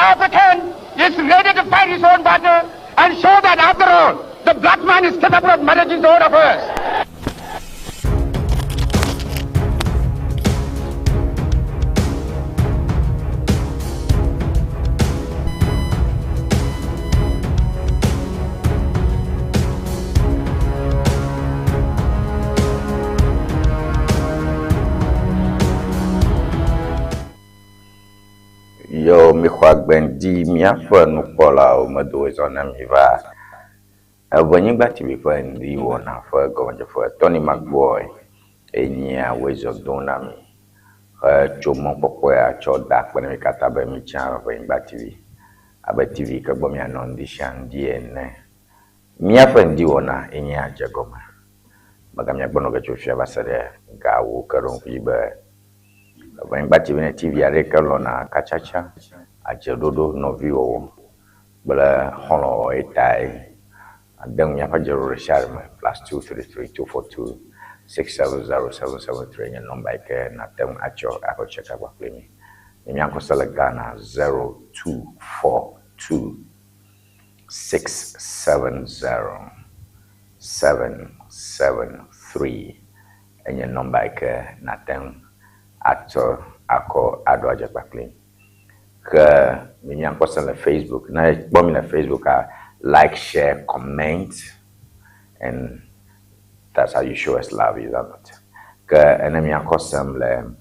African is ready to fight his own battle and show that after all, the black man is capable of managing his own affairs. Yo, mixɔ agbe ŋdi míaƒe nukpɔlawo medo wòezɔ na mi va Eʋenyigba TV ƒe ŋdi wɔna ƒe gɔmedzeƒe. Tony McBoy enyia wòezɔ dom na mi hetso mɔkpɔkpɔe tsɔ da akpe na mi katã be mitsã Eʋenyigba TV abe TV ke gbɔ mianɔ ŋdi sia ŋdi ene. Míaƒe ŋdi wɔna enye adze gɔme. Megamia gbɔ nɔ ge tso fia va se ɖe gawo ke ɖo ŋku dzi be Eʋenyigba TV nye TV aɖe yi ke lɔ̃na katsatsa, adzeɖoɖo, nɔviwɔwɔ kple xɔlɔ̃wɔwɔ ye tae ade ŋu míaƒe dzeɖoɖo ɖe sia ɖe me. +233 242 670 773 nye nɔmba yi ke nàte ŋu atsɔ aƒe tsɛka kpakple mi. Ne mía ŋkɔ se le Ghana 0242 670 773 enye nɔmba yi ke nàte ŋu atsɔ akɔ aɖo adze kpakple mi. Ke mi míakpɔ se le Facebook. Ne ekpɔ mi le Facebook a, like, share, comment and that's how you show us love, is that not? Ke ene míakɔ sem le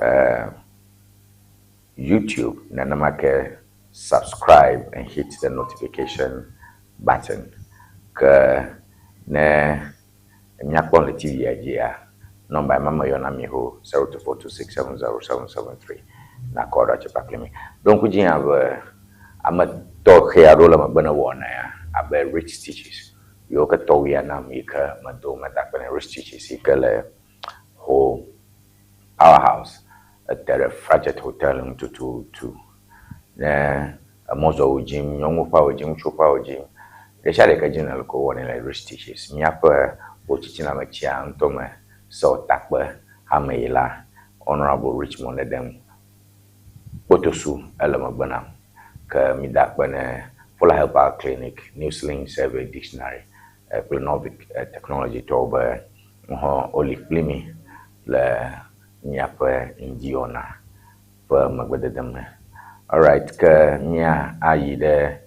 uh, YouTube, nenema ke subscribe and hit the notification button. Ke ne míakpɔ le TV dzia, nɔmba ma me yɔna mi ho 0242670773 nakɔ ɖo atse kpakple mi. Ɖo ŋku dzi abe ame tɔxɛ aɖewo le megbe ne wɔna ya abe Rich Stitches yiwo ke tɔwuia nam yi ke medo meda akpe ne Rich Stitches yi ke le Ho Powerhouse ete ɖe Frajet Hotel ŋu tututu. Ne emɔzɔwo dzim, nyɔnuwo ƒe awu dzim, ŋutsuwo ƒe awu dzim, ɖe sia ɖe ke dzim nèle ko wɔnɛ le Rich Stitches. Míaƒe wò tsitsiname ŋutɔ me sɔ takpe hame yi la Honorable Richmond Edem Kpotosu ele megbe nam. Ke mi da akpe ne Polar Herbal Clinic, Newsling Survey Dictionary kple Nordic Technology tɔwo be hã woli kpli mi le míaƒe ŋdiwɔna ƒe megbedede me. Alright, ke mía ayi ɖe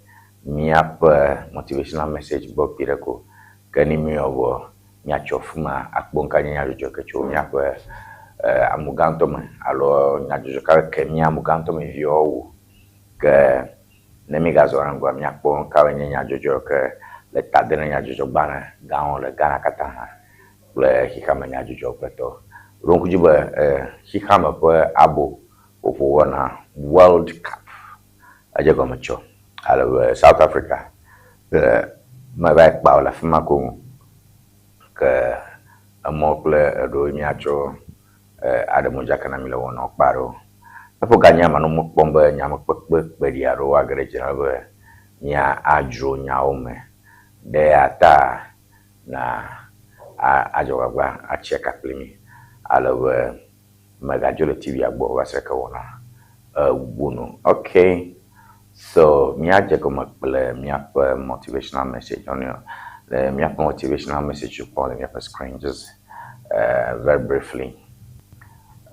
míaƒe motivational message gbɔ kpi ɖe ko. Ke ne míewɔ vɔ míatsɔ fi ma akpɔ ŋka nye nyadzɔdzɔ ke tso míaƒe amugãtɔ me alo nyadzɔdzɔ ka ke mía amugãtɔ me viwo wu. Ke ne mígazɔ ɖe ŋgɔa míakpɔ kawoe nye nyadzɔdzɔ ke le ta de ne nyadzɔdzɔgbalẽ gãwo le Ghana katã hã kple xexeame nyadzɔdzɔ kple tɔ. Ɖo ŋku dzi be xexeame ƒe abo ƒoƒo wɔna World Cup edze gɔme tsɔ ale be South Africa meva yi kpa o le afi ma koŋ. Ke emɔ kple eɖewo míatsɔ aɖe modzaka na mi le wɔnawo kpa ɖewo. Eƒe ganye ame aɖewo mekpɔm be nyamekpekpe kpeɖi aɖewo age ɖe dzi na be mía adzro nyawo me. Ɖe ya ta na adzɔ gbagba atsi aka kpli mi ale be megadzo le TV-a gbɔ va se ɖe ke wɔna ewu nu. Okay, so míadze gɔme kple míaƒe motivational message. Le míaƒe motivational message kpɔm le míaƒe screen just very briefly.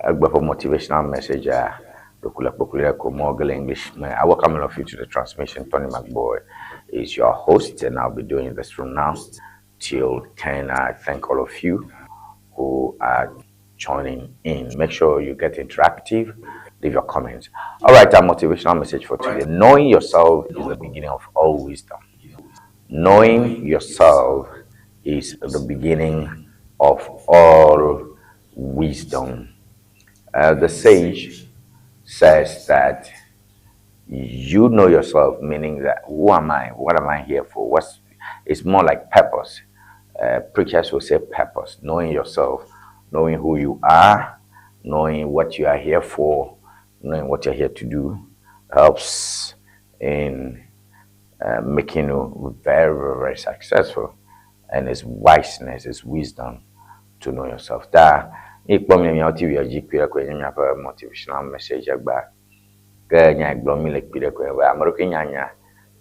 Egbe ƒe motivational message a ɖoku le kpokploe ɖe ko mɔ ge le English me. I welcome all of you to the transmission. Tony McBoy is your host and I'll be doing this from now till 10. I thank all of you who are joining in. Make sure you get interactive, leave your comments. All right, our motivational message for today. Knowing yourself is the beginning of all wisdom. Knowing yourself is the beginning of all wisdom. The sage says that you know yourself, meaning that who am I? What am I here for? It's more like purpose. Preachers will say purpose, knowing yourself, knowing who you are, knowing what you are here for, knowing what you're here to do, helps in making you very, very, very successful. And it's wiseness, it's wisdom to know yourself. Ta ikpɔ mi miawo TV dzi kpui ɖe koe nye miaƒe motivational message egba. Ke nya yi gblɔm mi le kpi ɖe koe nye be ame ɖokui nyanya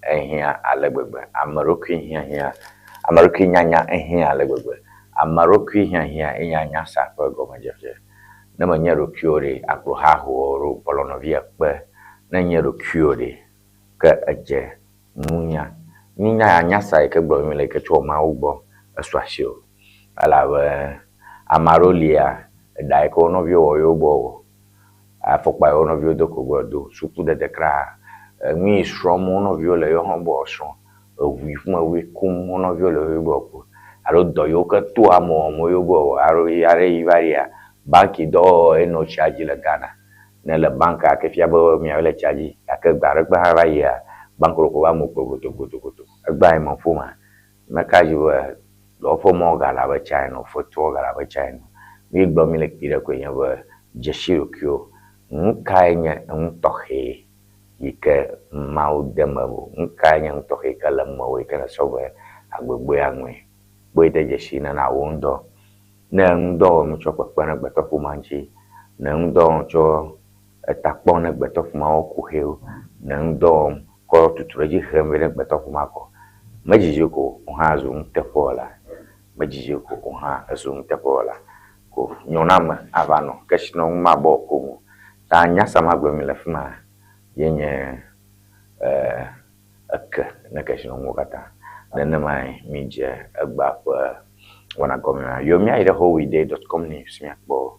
ehiã ale gbegbe. Ame ɖokui hiahiã, ame ɖokui nyanya ehiã ale gbegbe. Ame ɖokui hiahiã enye nyasa ƒe gɔmedzedze. Ne menye ɖokuiwò ɖe, akplɔ haho alo bɔlɔnɔvi ekpe. Ne enye ɖokuiwò ɖe, ke edze nunya. Nunya ya nyasa yi ke gblɔm mi le yi ke tso Mawu gbɔ esu asiwò. Elabe ame aɖewo lia, eɖa yi ke wo nɔviwo wɔ yewo gbɔ o. Afɔkpa yi wo nɔviwo do ko gbɔ do. Sukudede kra, enu yi srɔ̃m wo nɔviwo le yewo hã gbɔ srɔ̃. Eʋu yi ƒomevi kum wo nɔviwo le yewo gbɔ ku. Alo dɔ yiwo ke to ame wɔm yewo gbɔ wɔ. Alo yi aɖe yi va yia, banki dɔwɔwɔ ye nɔ tsia dzi le Ghana. Ne le banka ke fia be miawo le tsia dzi gake gbe aɖe gbe hã va yia, bank ɖo ko va mu kple gotogotogoto. Egbea yi me ƒoma, meka dzi be dɔwɔƒe mɔwo gale abe tsa ene o, fetuwo gale abe tsa ene o. Nu yi gblɔm mi le kpi ɖe koe nye be dzesi ɖokuiwò. Nu kae nye enu tɔxɛ yi ke Mawu de mewò? Nu kae nye nu tɔxɛ yi ke le mewò yi ke nèsɔ be agbegbe aŋɔe? Kpɔe de dzesi ne nàwɔ ŋudɔ. Ne ŋudɔ wɔm tsɔ kpekpe ɖe gbetɔ ƒomea ŋuti, ne ŋudɔ wɔm tsɔ eta kpɔm ne gbetɔ ƒomeawo kuxiwo, ne ŋudɔ wɔm kɔ tutu ɖe edzi hem vɛ ɖe gbetɔ ƒomea kɔ. Medzidzi ko wò hã zu nuteƒewɔla. Medzidzi ko wò hã ezu nuteƒewɔla. Ko nyɔname ava nɔ kesinɔnu mabɔ ko ŋu. Ta nya sa ma gblɔm mi le fi ma ye nye eke ne kesinɔnuwo katã. Nenemae mi dze egbea ƒe wɔna gɔme ma. Yɔ míayi ɖe howeday.com news míakpɔ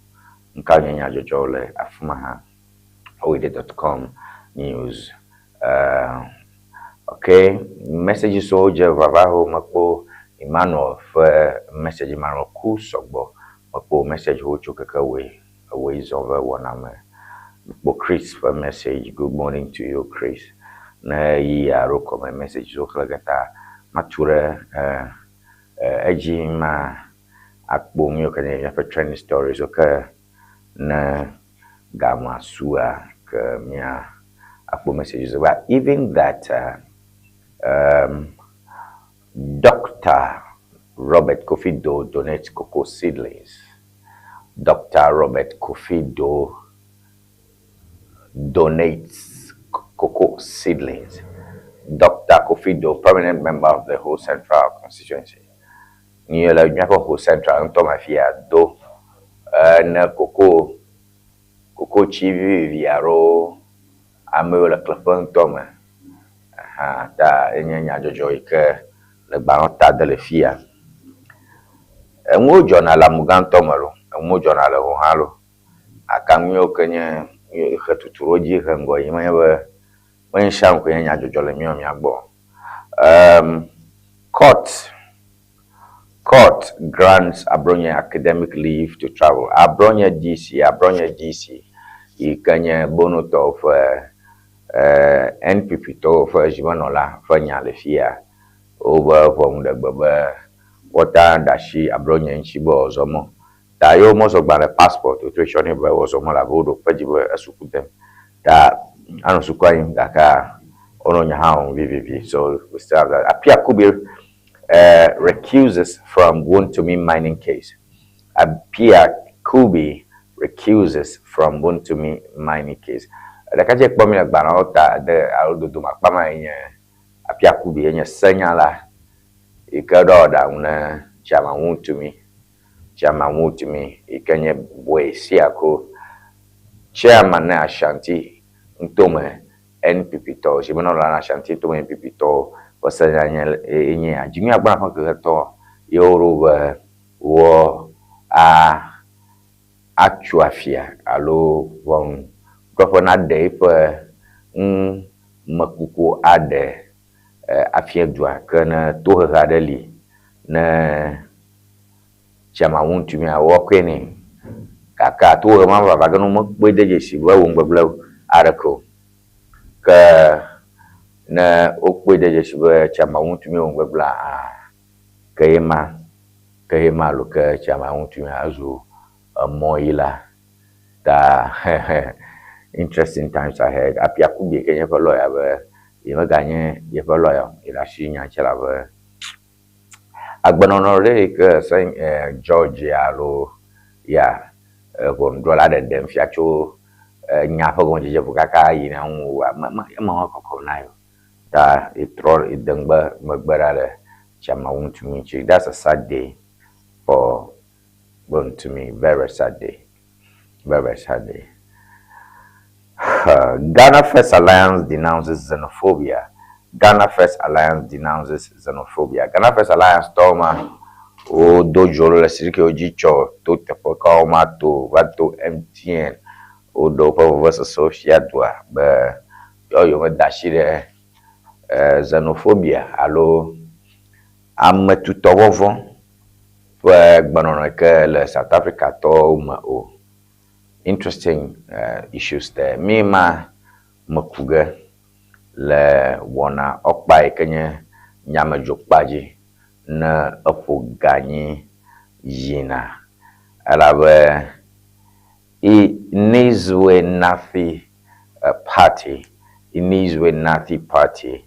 nuka nye nyadzɔdzɔwo le afi ma hã. howeday.com news. Ok, messages wo dze vava ho mekpɔ Emmanuel ƒe message Emmanuel ku sɔgbɔ. Mekpɔ message wo tso keke woe ewoe zɔ ve wɔna me. Mekpɔ Chris ƒe message. Good morning to you Chris. Ne yi alo kɔme message wo xlẽ ge ta matu ɖe edzi ma akpɔ nu yiwo ke nye míaƒe trending stories wo ke ne gamea sua ke mía akpɔ messages. But even that Dr. Robert Kofi Doe donates cocoa seedlings. Dr. Robert Kofi Doe donates cocoa seedlings. Dr. Kofi Doe, prominent member of the Ho Central constituency. Nye le míaƒe Ho Central ŋutɔ me fia do ne koko kokotsi vivivi alo amewo le kleƒe ŋutɔ me. Aha, ta enye nyadzɔdzɔ yi ke le gbalẽ ta de le fia. Enuwo dzɔna le amugã ŋutɔ me lo. Enuwo dzɔna le ho hã lo. Akanuyiwo ke nye he tutu ɖo dzi he ŋgɔ yi menye be menye sia koe nye nyadzɔdzɔ le míawo mía gbɔ. Court grants Abronye academic leave to travel. Abronye DC, Abronye DC yi ke nye Bonotɔwo ƒe NPP tɔwo ƒe zimenɔla ƒe nya le fia. Wobe ʋɔnuɖegbe be woata ɖe asi Abronye ŋuti be wòazɔ mɔ. Ta ye womezɔ passport wotrɔ tsɔ nɛ be wòazɔ mɔ elabe woɖo kpe edzi be esuku dem. Ta anɔ sukua yim gake wonɔ nya hã wɔm vivivi. So we still have that. Appiah Kubi recuses from Wontumi mining case. Appiah Kubi recuses from Wontumi mining case. Ɖekadze kpɔ mi le gbalẽwo ta de alo dodome akpa ma ye nye Appiah Kubi ye nye senyala yi ke ɖo aɖaŋu ne Chairman Wontumi. Chairman Wontumi yi ke nye Boasiako chairman ne Ashanti ŋutome NPP tɔwo zimenɔla na Ashanti ŋutome NPP tɔwo ƒe senyala nye nye ya. Dzimia gbana ƒe ŋkeketɔ ye woɖo be wɔ a atso afia alo ʋɔnudrɔ̃ƒe naɖe eƒe numekuku aɖe afia dua ke ne tohehe aɖe li ne Chairman Wontumi woakɔe nɛ. Gake tohehe ma vava ge ne womekpɔe de dzesi be ewɔ nugbegblẽ aɖeke o. Ke ne wokpɔe de dzesi be Chairman Wontumi wɔ nugbegblẽa, ke ye ma ke ye ma alo ke Chairman Wontumi azu emɔ yi la. Ta interesting times ahead. Appiah Kubi yi ke nye eƒe lawyer be yemeganye yeƒe lawyer o. Yeɖe asi nya ŋuti elabe agbenɔnɔ ɖe yi ke se George alo ya ʋɔnudrɔ̃la ɖe ɖem fia tso Nya ƒe gɔmedzedze ƒo kaka yina ŋu oa, me, me, eme mekɔkɔ na ye o. Ta etrɔ ede ŋugbe megbe ɖa le Chairman Wontumi ŋuti. That's a sad day for Wontumi. Very sad day. Very sad day. Ghana First Alliance denounces xenophobia. Ghana First Alliance denounces xenophobia. Ghana First Alliance tɔwo ma wodo dzo le sirikewo dzi tsɔ to teƒe kawo ma to va to MTN. Woɖe woƒe vevesesewo fia dua be yewo yewomeda asi ɖe xenophobia alo ametutɔvɔvɔ̃ ƒe gbenɔnɔ yi ke le South Africa tɔwo me o. Interesting issues there. Mi ma meku ge le wɔna ɔkpa yi ke nye nyamedzokpa dzi ne eƒo ganyi yina elabe Inizwe Nathi Party, Inizwe Nathi Party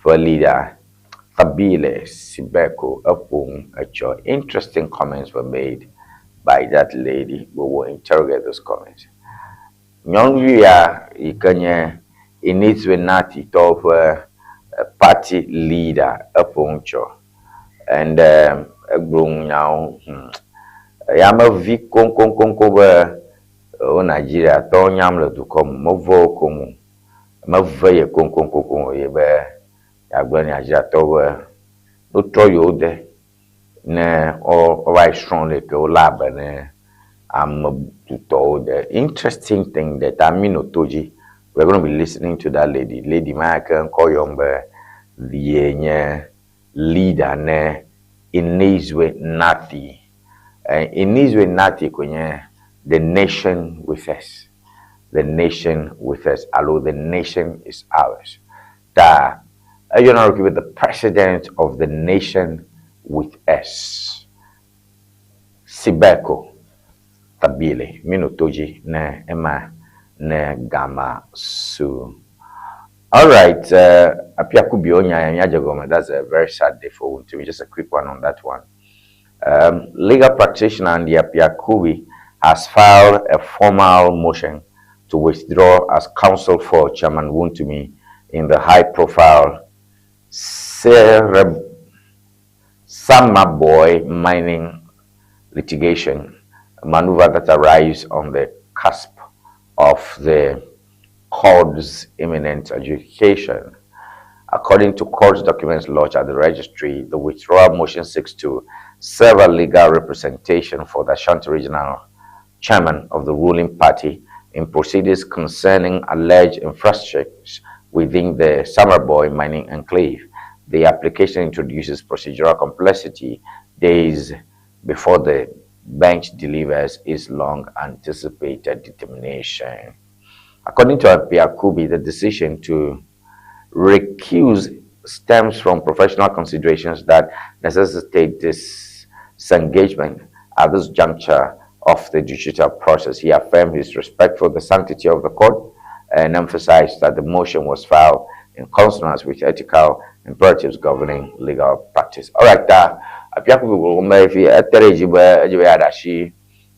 ƒe leader Thabile Sibeko eƒo nu etsɔ. Interesting comments were made by that lady. We will interrogate those comments. Nyɔnuvi ya yi ke nye Inizwe Nathi tɔwo ƒe party leader eƒo nu tsɔ and egblɔ nyawo. Ya mevi koŋkoŋkoŋkoŋ be wo Nigeria tɔwo nyam le dukɔ me, meve wo koŋ o. Meve ye koŋkoŋkoŋkoŋ ye be yeagblɔ Nigeria tɔwo be wotrɔ yewo de ne wova yi srɔ̃ nu yi ke wolé abe ne ame tutɔwo. The interesting thing that Amino to dzi, we are going to be listening to that lady. Lady ma ke ŋkɔ yɔm be ye nye leader ne Inizwe Nathi. Inizwe Nathi koe nye the nation with us. The nation with us. Alo the nation is ours. Ta eyɔna ɖokui be the president of the nation with us. Sibeko Thabile mino to dzi ne ema ne gama su. All right, Appiah-Kubi onya ya gome. That's a very sad day for Wontumi. Just a quick one on that one. Legal practitioner Andy Appiah-Kubi has filed a formal motion to withdraw as counsel for Chairman Wontumi in the high-profile Samreboi mining litigation, a maneuver that arrives on the cusp of the court's imminent adjudication. According to court documents lodged at the registry, the withdrawal motion seeks to serve a legal representation for the Ashanti Regional Chairman of the ruling party in proceedings concerning alleged infractions within the Samreboi mining enclave. The application introduces procedural complexity days before the bench delivers its long-anticipated determination. According to Appiah-Kubi, the decision to recuse stems from professional considerations that necessitate this disengagement at this juncture of the judicial process. He affirmed his respect for the sanctity of the court and emphasized that the motion was filed in consonance with ethical imperatives governing legal practice. All right, Appiah-Kubi will maybe etere jibe jibe adashi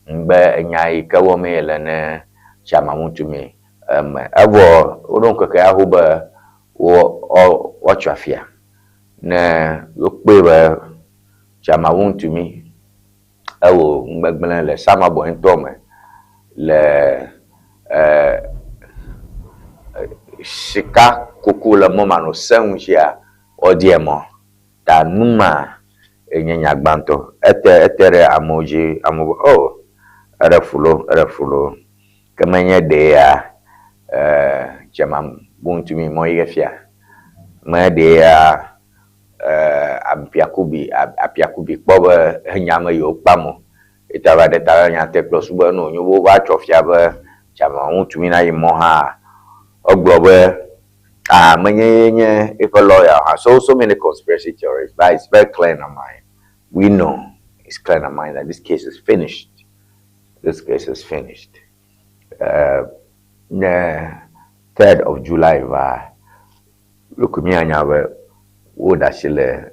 mgbe nya yi ke wɔm ye le ne Chairman Wontumi eme evɔ woɖo ŋkeke ya ho be wo woatso afia ne wokpɔe be Chairman Wontumi ewɔ nugbegblẽ le Samreboi ŋutɔ me le sika kuku le mɔ ma no se ŋutia woɖie mɔ ta numa enye nya gbãtɔ ete ete ɖe amewo dzi amewo be oh eɖe fu lo eɖe fu lo ke menye ɖe ya Chairman Wontumi mɔ yi ge fia me ɖe ya Appiah-Kubi Appiah-Kubi kpɔ be enya me yiwo kpam o eta va ɖe ta nya te kplɔ su be no nyo be wova tsɔ fia be Chairman Wontumi na yi mɔ hã egblɔ be ah menye ye nye eƒe lawyer hã. So so many conspiracy theories, but it's very clear in our mind. We know it's clear in our mind that this case is finished. This case is finished. Ne 3rd of July va look mi anya be wo da asi le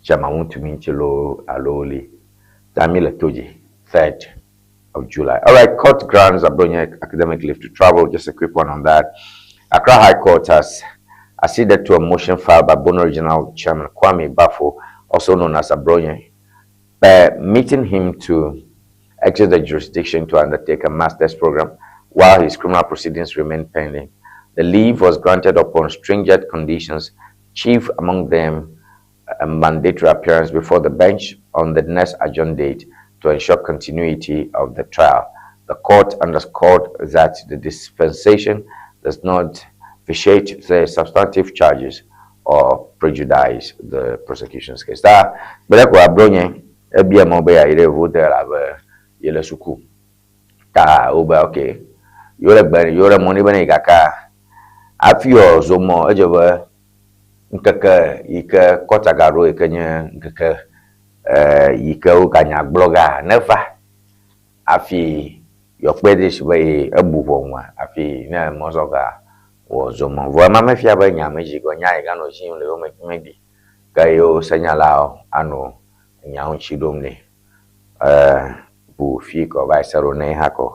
Chairman Wontumi ŋuti loo alo li ta mi le to dzi 3rd of July. All right, court grants Abronye academic leave to travel. Just a quick one on that. Accra High Court has acceded to a motion filed by Bono Regional Chairman Kwame Bafo, also known as Abronye, permitting him to exit the jurisdiction to undertake a master's program while his criminal proceedings remain pending. The leave was granted upon stringent conditions, chief among them a mandatory appearance before the bench on the next adjourned date to ensure continuity of the trial. The court underscored that the dispensation does not vitiate the substantive charges or prejudice the prosecution's case. Ta gbe ko Abronye ebia mɔ be yeayi ɖe vote elabe yele suku. Ta wobe ok yewo le gbe yewo ɖe mɔ nɛ be ne yi gakea hafi yewoazɔ mɔ edze be ŋkeke yi ke kɔta gaɖo yi ke nye ŋkeke yi ke woganya gblɔ ga neva hafi yewoakpɔe ɖe si be ye ebu ʋɔnua hafi ne mɔzɔ ga wɔ zɔ mɔ. Vɔ ema mefia be nya medzi o nya yi ganɔ dzi yim le yewo megbe ke yewo senyalawo anɔ nyawo ŋuti ɖom nɛ. Bu fi kɔ va yi se ɖo ne hã kɔ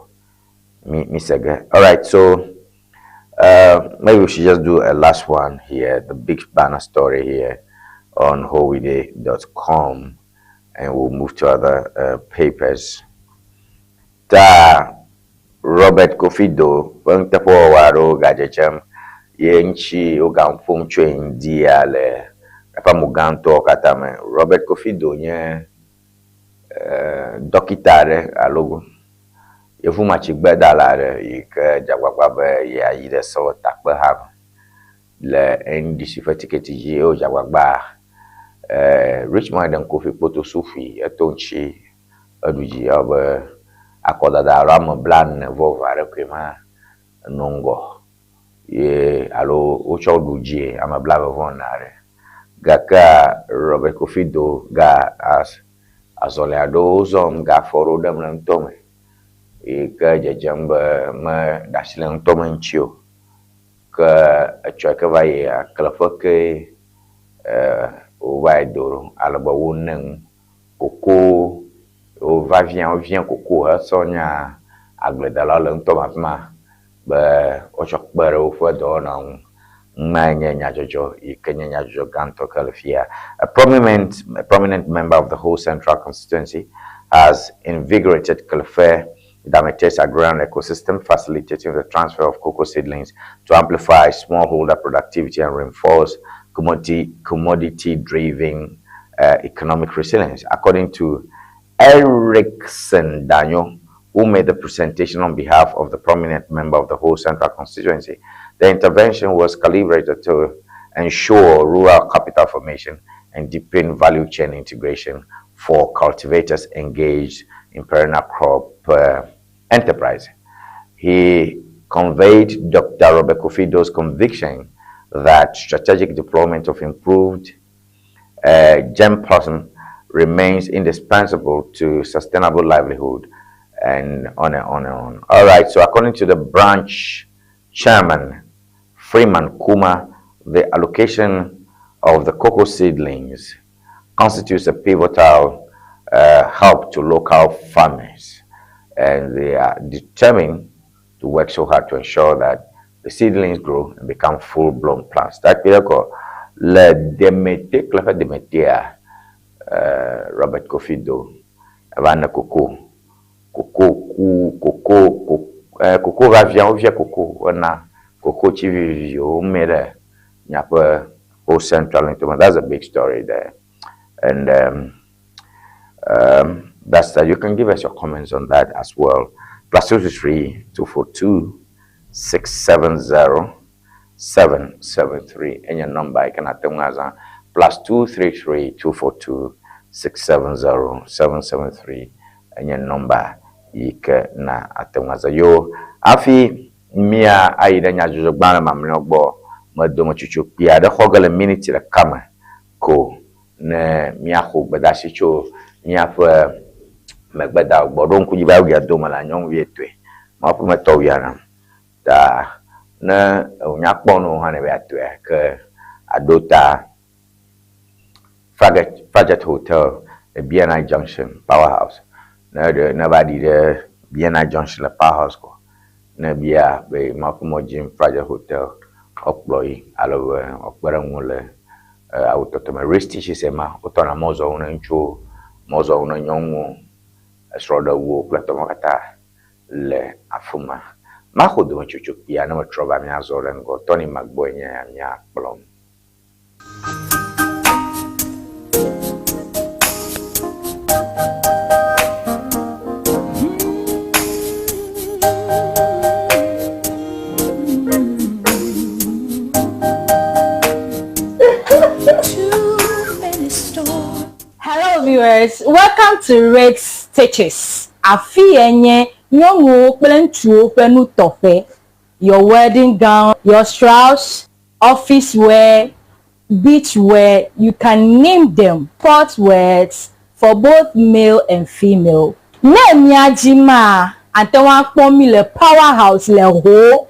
mi mi se ge. All right, so maybe we should just do a last one here, the big banner story here on howeday.com, and we'll move to other papers. Ta Robert Kofi Doe ƒe nuteƒewɔwɔ aɖewo gadzedzem ye ŋuti wogaƒom tsoe ŋdi ya le eƒe amugãtɔwo katã me. Robert Kofi Doe nye dɔkita aɖe alo yevumatsigbedala aɖe yi ke dze agbagba be yeayi ɖe sewɔtakpeha me le NDC ƒe tiketi dzi eye wòdze agbagba Richmond Kofi Kpoto Sufi eto ŋuti eɖu dzi ewɔ be akɔdada alo ame blaene vɔ eve aɖe koe ma nɔ ŋgɔ ye alo wotsɔ ɖu dzie ame blaeve vɔ ene aɖe. Gakea Robert Kofi Doe ga azɔli aɖewo zɔm ga afɔ ɖewo ɖem le ŋutɔ me yi ke dzedzem be meɖe asi le ŋutɔ me ŋuti o. Ke etsɔ ke va yia kleƒe ke wova yi do ɖo ale be wone nu koko wova via wovia koko hesɔ nya agbledelawo le ŋutɔ me afi ma be woatsɔ kpe ɖe woƒe dɔwɔna ŋu. Ŋmae nye nyadzɔdzɔ yi ke nye nyadzɔdzɔ gãtɔ ke le fia. A prominent member of the Ho Central constituency has invigorated Klefe Damete's agrarian ecosystem, facilitating the transfer of cocoa seedlings to amplify smallholder productivity and reinforce commodity-driven economic resilience. According to Erickson Daniel, who made the presentation on behalf of the prominent member of the Ho Central constituency, the intervention was calibrated to ensure rural capital formation and deepen value chain integration for cultivators engaged in perennial crop enterprise. He conveyed Dr. Robert Kofi Doe's conviction that strategic deployment of improved germplasm remains indispensable to sustainable livelihood, and on and on and on. All right, so according to the branch chairman, Freeman Kuma, the allocation of the cocoa seedlings constitutes a pivotal help to local farmers, and they are determined to work so hard to ensure that the seedlings grow and become full-blown plants. That le Demete, Klefe Demetea, Robert Kofi Doe, eva ne koko, koko ku, koko, koko va via, wovia koko, ena koko tsi vivivi wome ɖe miaƒe Ho Central ŋutɔ. That's a big story there. And that's that. You can give us your comments on that as well. +233 242 670 773. And your number, you can at them +233 242 670 773. And your number, you can at them yo. Afi mia ayi ɖe nyadzɔdzɔgbalẽ mamlɛawo gbɔ medometsotso kpui aɖe xɔ ge le miniti ɖeka me ko ne míaxɔ gbedeasi tso míaƒe megbedawo gbɔ ɖo ŋku dzi be awuya dome la nyɔnuvi etɔe mawo ƒe metɔ wuya nam ta ne wònya kpɔ nu hã ne be atɔe ke aɖo ta Faget, Faget Hotel, the BNI Junction, Powerhouse. Ne ɖe ne va ɖi ɖe BNI Junction le Power House gbɔ. Ne ebia be yi Mawu ƒe mɔ dzim Fragile Hotel woakplɔ yi alo be woakpe ɖe ŋuwò le awutɔtɔ me. Race Stitches ema wotɔna mɔzɔwo ne ŋutsuwo, mɔzɔwo ne nyɔnuwo, esrɔ̃ɖewuwo kple tɔwo katã le afi ma. Maxɔ dometsotso kpuia ne metrɔ va míazɔ ɖe ŋgɔ. Tony Magbɔe nye ya míakplɔm. Hello viewers, welcome to Red Stitches. Afi ye nye nyɔnuwo kple ŋutsuwo ƒe nutɔƒe. Your wedding gown, your shrouds, office wear, beach wear, you can name them, sport wears for both male and female. Ne mía dzi maa, ate ŋu akpɔ mí le Power House le Ho.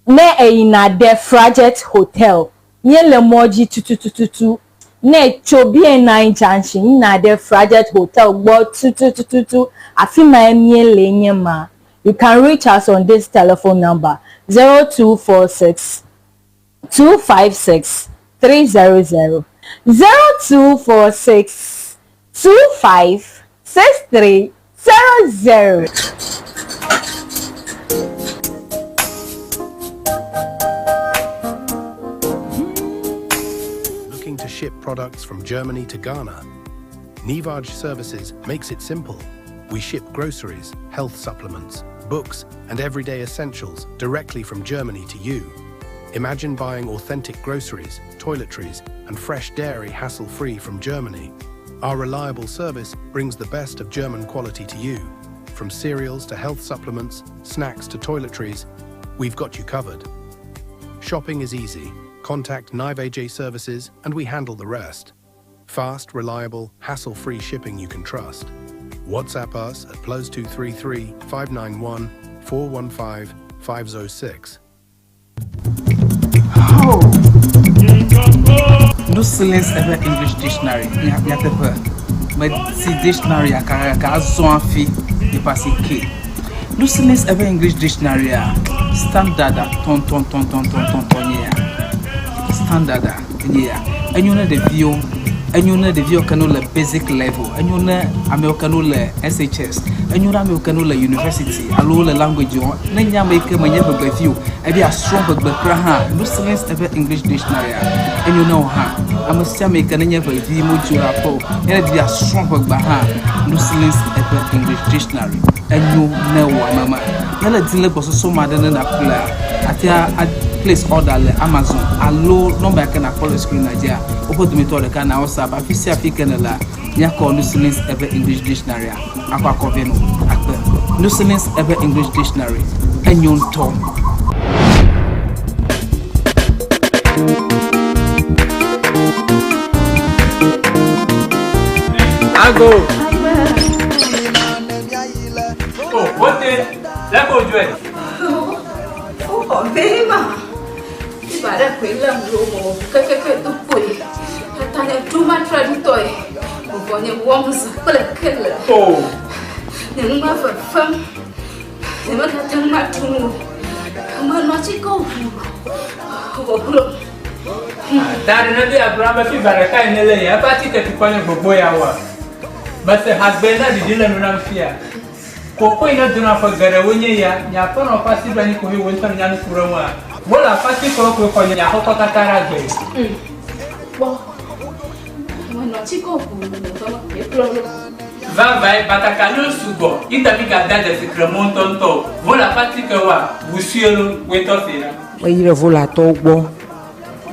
Ne èyina ɖe Frajet Hotel, míele mɔ dzi tutututu. Ne ètso BNI Junction yina ɖe Frajet Hotel gbɔ tutututu, afi mae míele nye ma. You can reach us on this telephone number, 0246 256 300, 0246 25 6300. Looking to ship products from Germany to Ghana? Nivaj Services makes it simple. We ship groceries, health supplements, books, and everyday essentials directly from Germany to you. Imagine buying authentic groceries, toiletries, and fresh dairy hassle-free from Germany. Our reliable service brings the best of German quality to you. From cereals to health supplements, snacks to toiletries, we've got you covered. Shopping is easy. Contact Nivaj Services and we handle the rest. Fast, reliable, hassle-free shipping you can trust. WhatsApp us at +233 591 415 506. No Silence eƒe English Dictionary nyateƒe meti dictionary kakaka azɔ hafi yeƒe asi ke. No Silence eƒe English Dictionary a standard tɔntɔntɔntɔntɔntɔn nye ya. Standard enye ya. Enyo ne ɖeviwo, enyo ne ɖeviwo ke ne wole basic level, enyo ne amewo ke ne wole SHS, enyo ne amewo ke ne wole university alo wole language wɔm. Ne nye ame yi ke menye ʋegbevi o, ebe yeasrɔ̃ ʋegbe kura hã, Lucilins eƒe English dictionary enyo ne wò hã. Ame sia ame yi ke nenye ʋevi medzo le aƒe o, ne edi be yeasrɔ̃ ʋegbea hã, Lucilins eƒe English dictionary enyo ne wò ame ma. Ne le di le gbɔsɔsɔ me aɖe ne nàƒlea, àte ŋu a place order le Amazon alo nɔmba yi ke nàkpɔ le screen dzia, woƒe dometɔ ɖeka na WhatsApp. Afi sia afi ke nèlea, míakɔ Lucilins eƒe English dictionary akɔ akɔ vɛ nɔ akpe. Lucilins eƒe English dictionary enyo ŋutɔ. Ago. Oh, wote, lẹ́kọ̀ọ́ ojú ẹ̀. Ó bema. Ibare kwela mlomo kekeke to koe. Atane duma traditoy. Ubonye womza kple kele. Oh. Ne numa fefem. Ne mekate ma tunu. Menɔ tsi ko ʋu. Wòglo. Da ɖe ne be Abraham be fiva ɖeka yi ne le ya eƒe atike tukɔ nye gbogbo ya wa. Mese hagbe na ɖiɖi le nu nam fia. Koko yi ne dona ƒe geɖewo nye ya, nye aƒenɔ ƒe asi ɖo anyi koe wò ŋutɔ nènya nu ku ɖe ŋua. Wole aƒe atikewo koe xɔ nye aƒetɔ katã ɖe agbe. Kpɔ. Menɔ tsi ko ʋu le ƒe me kplɔ ɖo. Vavae, batakaliwo sugbɔ, yi ta mi gada dzesi kremɔ ŋutɔŋutɔ o. Vole aƒe atikewoa, ʋu sue lo, woe tɔ se ɖa. Meyi ɖe Volatɔwo gbɔ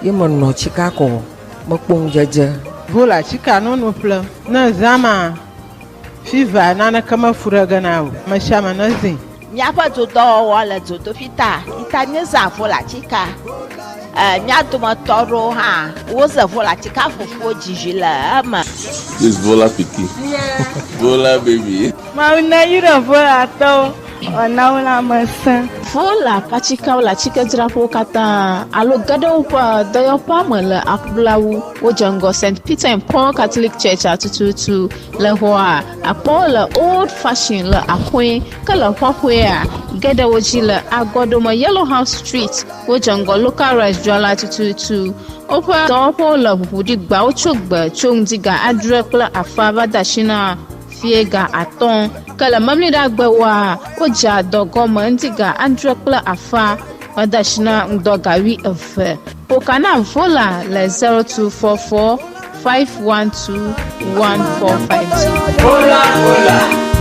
ye menɔ tsika kɔ mekpɔ ŋudzedze. Vola tsika nono ƒlem. Ne zã ma, fiva naneke mefu ɖe ge na o. Ame sia ame nezĩ. Míaƒe dodɔwɔwɔ le dzodoƒi ta, yi ta míezã Vola tsika. Mía dometɔ aɖewo hã woze Vola tsika fufuwo dzi vi le eme. This Vola pikin. Yeah. Vola baby. Mawu na yi ɖe Volatɔwo, wòana wo lãmesẽ. Vola ƒe atikewo le atikedzraƒewo katã alo ge ɖe woƒe dɔyɔƒea me le Aƒulawu. Wodze ŋgɔ St. Peter and Paul Catholic Church-a tututu. Le xɔa, àkpɔ wo le Old Fashion le Axoe, ke le Xɔxɔea, ge ɖe wo dzi le Agɔɖome Yellow House Street. Wodze ŋgɔ Local Rice dzrala tututu. Woƒe dɔwɔƒewo le ʋuʋu ɖi gbeawo tso gbe tso ŋdi ga adre kple afã va de asi na fiẽ ga atɔ̃. Ke le Memleɖagbewoa, wodzea dɔ gɔme ŋdi ga adre kple afã va de asi na ŋdɔ ga wuieve. Ƒo ka na Vola le 0244 512 145 dzi. Vola, vola,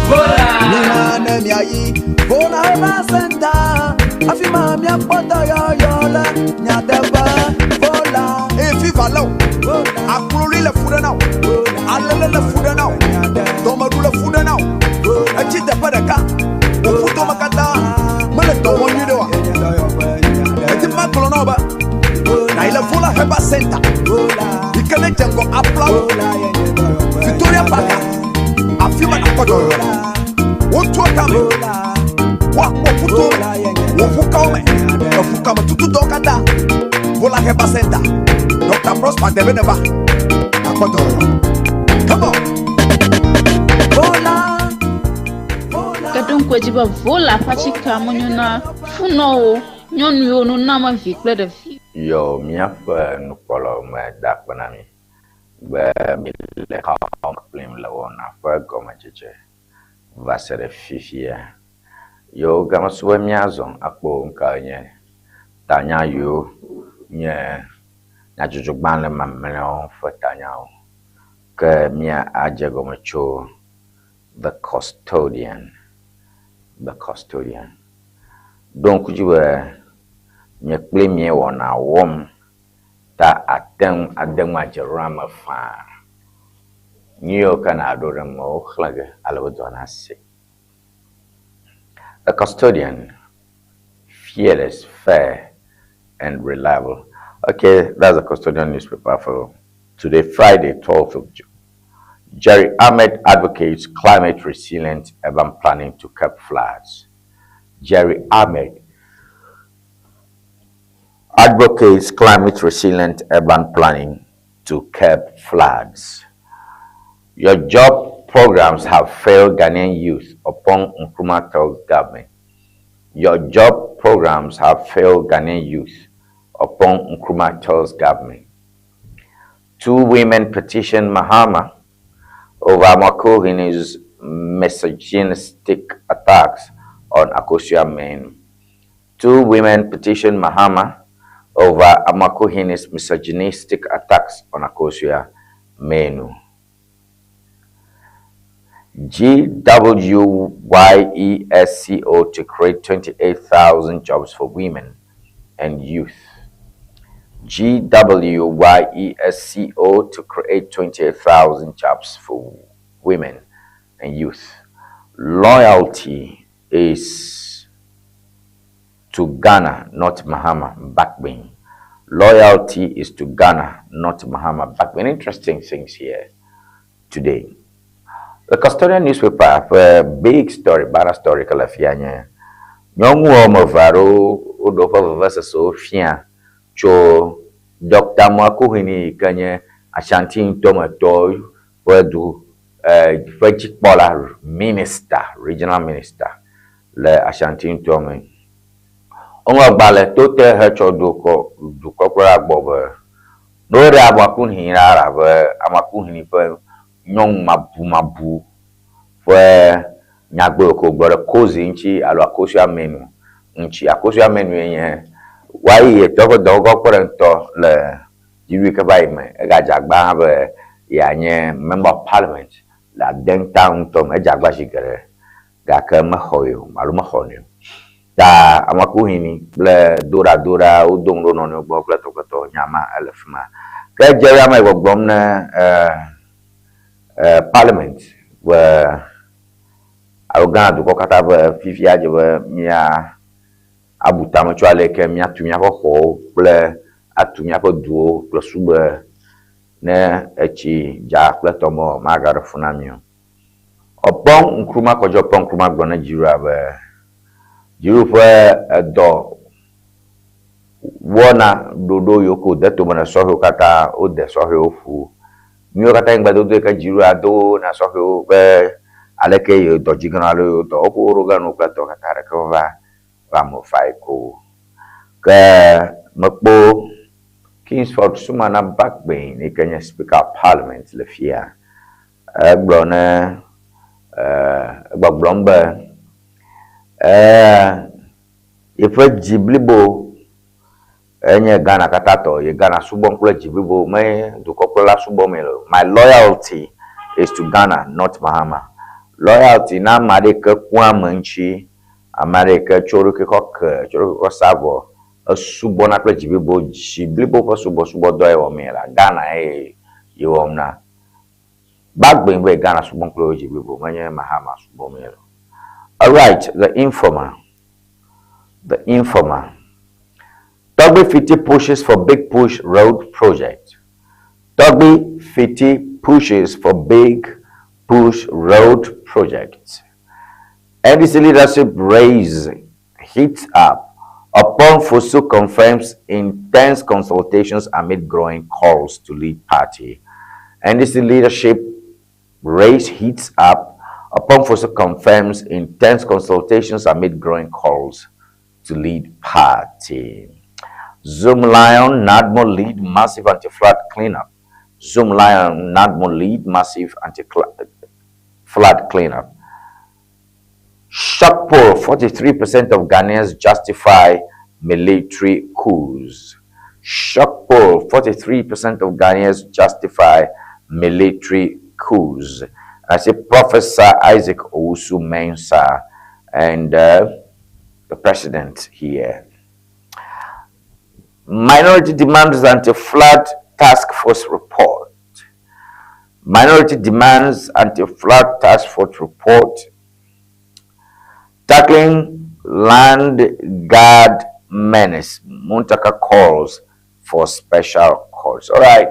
vola. Mina ne miayi Vola Herbal Center, afi ma miakpɔ dɔyɔyɔ le nyateƒe. Vola. Eye fiva lé wò, akloli le fu ɖe na wò, alele le fu ɖe na wò, dɔmeɖu le fu ɖe na wò, etsi teƒe ɖeka, wò ƒudome katã mele dɔ wɔm nyuiɖe oa? Medi be magblɔ na wò be nàyi le Vola Herbal Center yi ke nedze ŋgɔ Aflawo, Victoria Park, afi ma nàkpɔ dɔyɔyɔ le. Wotua tame, woakpɔ ƒuto me, wò ʋukawo me, eʋukame tutudɔwo katã. Vola Herbal Center, Dr. Prosper Debe neva, nàkpɔ dɔyɔyɔ. Come on! Vola. Ke ɖo ŋku edzi be Vola ƒe atikea menyo na funɔwo, nyɔnuwo, nunɔamevi kple ɖeviwo. Yɔ míaƒe nukpɔlawo me da akpe na mi be miele xɔme kplim le wɔna ƒe gɔmedzedze va se ɖe fifia. Yewo gamesu be míazɔ akpɔ nukae nye tanya yiwo nye nyadzɔdzɔgbalẽ mamlɛawo ƒe tanyawo. Ke míadze egɔme tso The Custodian, The Custodian. Ɖo ŋku dzi be nye kpli mie wɔna wɔm ta àte ŋu ade ŋu adze ɖoa me faa. Nu yiwo ke nàɖo ɖe eme woxlẽ ge ale be dɔa nasi. The custodian, fearless, fair and reliable. Okay, that's the custodian newspaper for today, Friday, 12th of June. Jerry Ahmed advocates climate resilient urban planning to curb floods. Jerry Ahmed advocates climate resilient urban planning to curb floods. Your job programs have failed Ghanaian youth Oppong Nkrumah tells government. Your job programs have failed Ghanaian youth Oppong Nkrumah tells government. Two women petitioned Mahama over Amoakohene's misogynistic attacks on Akosua Menu. Two women petitioned Mahama over Amoakohene's misogynistic attacks on Akosua Menu. GWYESCO to create 28,000 jobs for women and youth. GWYESCO to create 28,000 jobs for women and youth. Loyalty is to Ghana, not Mahama Bagbin. Loyalty is to Ghana, not Mahama Bagbin. Interesting things here today. The Custodian newspaper ƒe big story, banner story ke le fia nye nyɔnu woame eve aɖewo woɖe woƒe vevesesewo fia tso Doctor Amoakohene yi ke nye Ashanti ŋutɔmetɔwo ƒe du eh, ƒe dzikpɔla, minister, regional minister le Ashanti ŋutɔ me. Woŋlɔ agbalẽ to te hetsɔ do kɔ dukɔkplɔla gbɔ be ne woɖe Amoakohene ɖa elabe Amoakohene ƒe nyɔnu mabumabu ƒe nyagbe wòke wògblɔ ɖe Kozi ŋuti alo Akosua Menu ŋuti. Akosua Menu ye nye woayi etɔ ƒe dɔwɔgɔ kpeɖeŋutɔ le dziɖuɖu yi ke va yi me. Egadze agba hã be yeanye Member of Parliament le Adenta ŋutɔ me. Edze agba zi geɖe gake mexɔe o alo mexɔnɛ o. Ta Amoakohene kple doɖadoɖa wodo ŋu ɖe wo nɔnɔewo gbɔ kple tɔkpetɔ nya ma ele fi ma. Ke Jerry Amah gbɔgblɔm ne e parliament be alo Ghana dukɔ katã be fifia dze be mía abu tame tso ale ke míatu míaƒe xɔwo kple atu míaƒe duwo kple su be ne etsi dza kple tɔmɔ magaɖe fu na mí o. Oppong Nkrumah Kojo Oppong Nkrumah gblɔ na dziɖuɖua be Dziɖuɖu ƒe edɔ wɔna ɖoɖo yiwo ke wode tome na sɔhɛwo katã wode sɔhɛwo ƒu. Nuyiwo katã ŋugbedodo yi ke dziɖuɖua do na sɔhɛwo be aleke yewo dɔ dzi ge alo yewo dɔ woƒe woɖo ge nu kple tɔwo katã ɖeke meva va eme o fae ko. Ke mekpɔ Kingsford Sumana Bagbin yi ke nye Speaker of Parliament le fia. Egblɔ ne egbɔgblɔm be yeƒe dzi blibo enye Ghana katã tɔ, ye Ghana subɔm kple dzi blibo, me dukɔkplɔla subɔm ye le o. My loyalty is to Ghana, not Mahama. Loyalty na ame aɖe yi ke kua ame ŋuti, ame aɖe yi ke tsɔ eɖokui kɔ ke, tsɔ eɖokui kɔ sa vɔ, esubɔna kple dzi blibo, dzi blibo ƒe subɔsubɔdɔ ye wɔm ye lea, Ghana ye ye wɔm na. Bagbin be Ghana subɔm kple dzi blibo, menye Mahama subɔm ye le o. Alright, the informer. The informer. Togbe Fiti pushes for big push road project. Togbe Fiti pushes for big push road project. NDC leadership raise heats up. Oppong Fosu confirms intense consultations amid growing calls to lead party. NDC leadership race heats up. Oppong Fosu confirms intense consultations amid growing calls to lead party. Zoomlion NADMO lead massive anti-flood cleanup. Zoomlion NADMO lead massive anti-flood cleanup. Shock poll, 43% of Ghanaians justify military coups. Shock poll, 43% of Ghanaians justify military coups. And I say Professor Isaac Owusu Mensah and the president here. Minority demands anti-flood task force report. Minority demands anti-flood task force report. Tackling land guard menace. Muntaka calls for special courts. All right.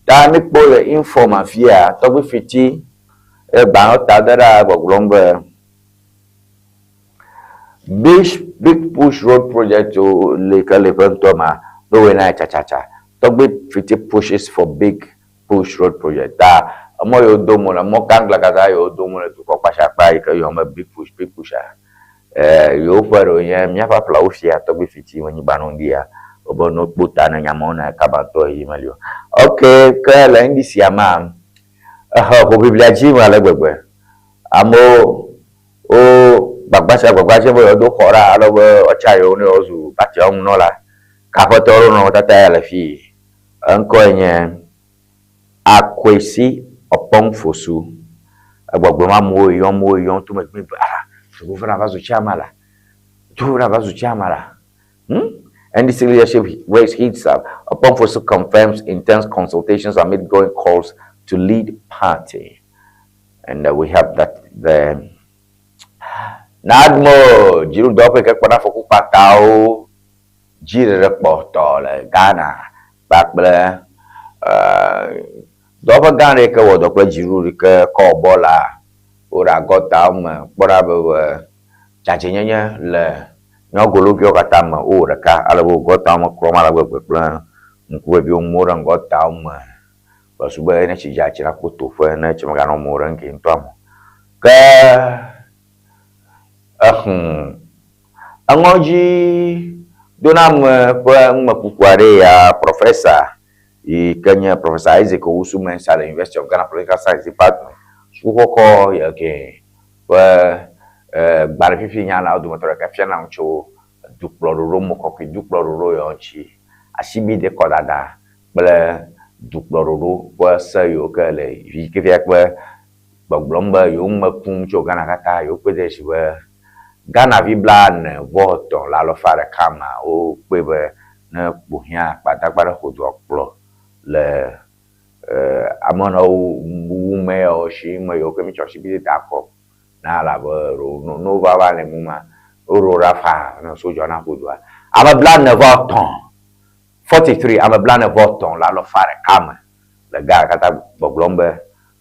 Ta mi kpɔ le informa fia tɔgbi fiti egba ta de ɖa gbɔgblɔm be Big, big push road project o le ke le ƒe ŋutɔ ma no wɔ na tsatsa. Tɔgbi fiti pushes for big push road project. Ta emɔ yiwo do mo le mɔ kangla katã yiwo do mo le dukɔ kpashakpa yi ke yɔm be big push big push a. Eh, yiwo ƒe ɖewo nye míaƒe aƒlawo fia tɔgbi fiti menyigba no ŋdia. Wobe no kpo ta ne nyamɔwo na kaba ŋutɔ yi meli o. Ok, ke le NDC ma ehe hoʋiʋlia dzi me ale gbegbe. Amewo wo gbagbã sia gbagbã dze be yewodo xɔ ɖa alo be woatsa yewo ne yewozu partia ŋunɔla. Ke aƒetɔ ɖewo nɔnɔmetata ya le fii. Eŋkɔe nye Akwesi Oppong Fosu. Egbɔgblɔm amewo yɔm wo yɔm to megbe be ah Tukuvena va zu chairman la. Tukuvena va zu chairman la. NDC leadership race heats up. Oppong Fosu confirms intense consultations amid growing calls to lead party. And we have that there. NADMO dziɖuɖudɔwɔƒe yi ke kpɔna afɔku kpatawo dzi ɖeɖe kpɔtɔ le Ghana kpakple dɔwɔƒe gã aɖe yi ke wɔ dɔ kple dziɖuɖu yi ke kɔ bɔla woɖe agɔtawo me kpɔna be dzadzɛnyenye le nyɔgoloviwo katã me wowɔ ɖeka ale be gɔtawo me klɔm ale gbegbe kple ŋkuveviwo ŋu ɖe ŋgɔtawo me. Kple be ne tsi dza tsi nakpɔ toƒe ne tsi meganɔ mo ɖe ŋke ŋutɔ me. Ke exũ eŋɔdzi doname ƒe numekuku aɖe ya Professor yi ke nye Professor Isaac Owusu Mensah le University of Ghana Political Science Department sukukɔkɔ yi ke ƒe gbalẽfifi nyalawo dometɔ ɖeka fiana nu tso dukplɔɖoɖo mokɔkɔe dukplɔɖoɖo yawo ŋuti, asibide kɔdada kple dukplɔɖoɖo ƒe se yiwo ke le yi ke fia kpe gbɔgblɔm be yewo ŋu mekum tso Ghana katã yewo kpɔe de dzesi be Ghanavi 44 le alɔfa ɖeka mea wokpɔe be ne kpo hiã gbadagba ɖe ƒo dua kplɔ le ame nɔwo wu me yawo shi me yiwo ke mitsɔ asibide da akɔ na elabe ɖewo no no va va le mu ma woɖo ɖa faa ne sodza na ƒo dua. Ame 43 43 ame 43 le alɔfa ɖeka me le Ghana katã gbɔgblɔm be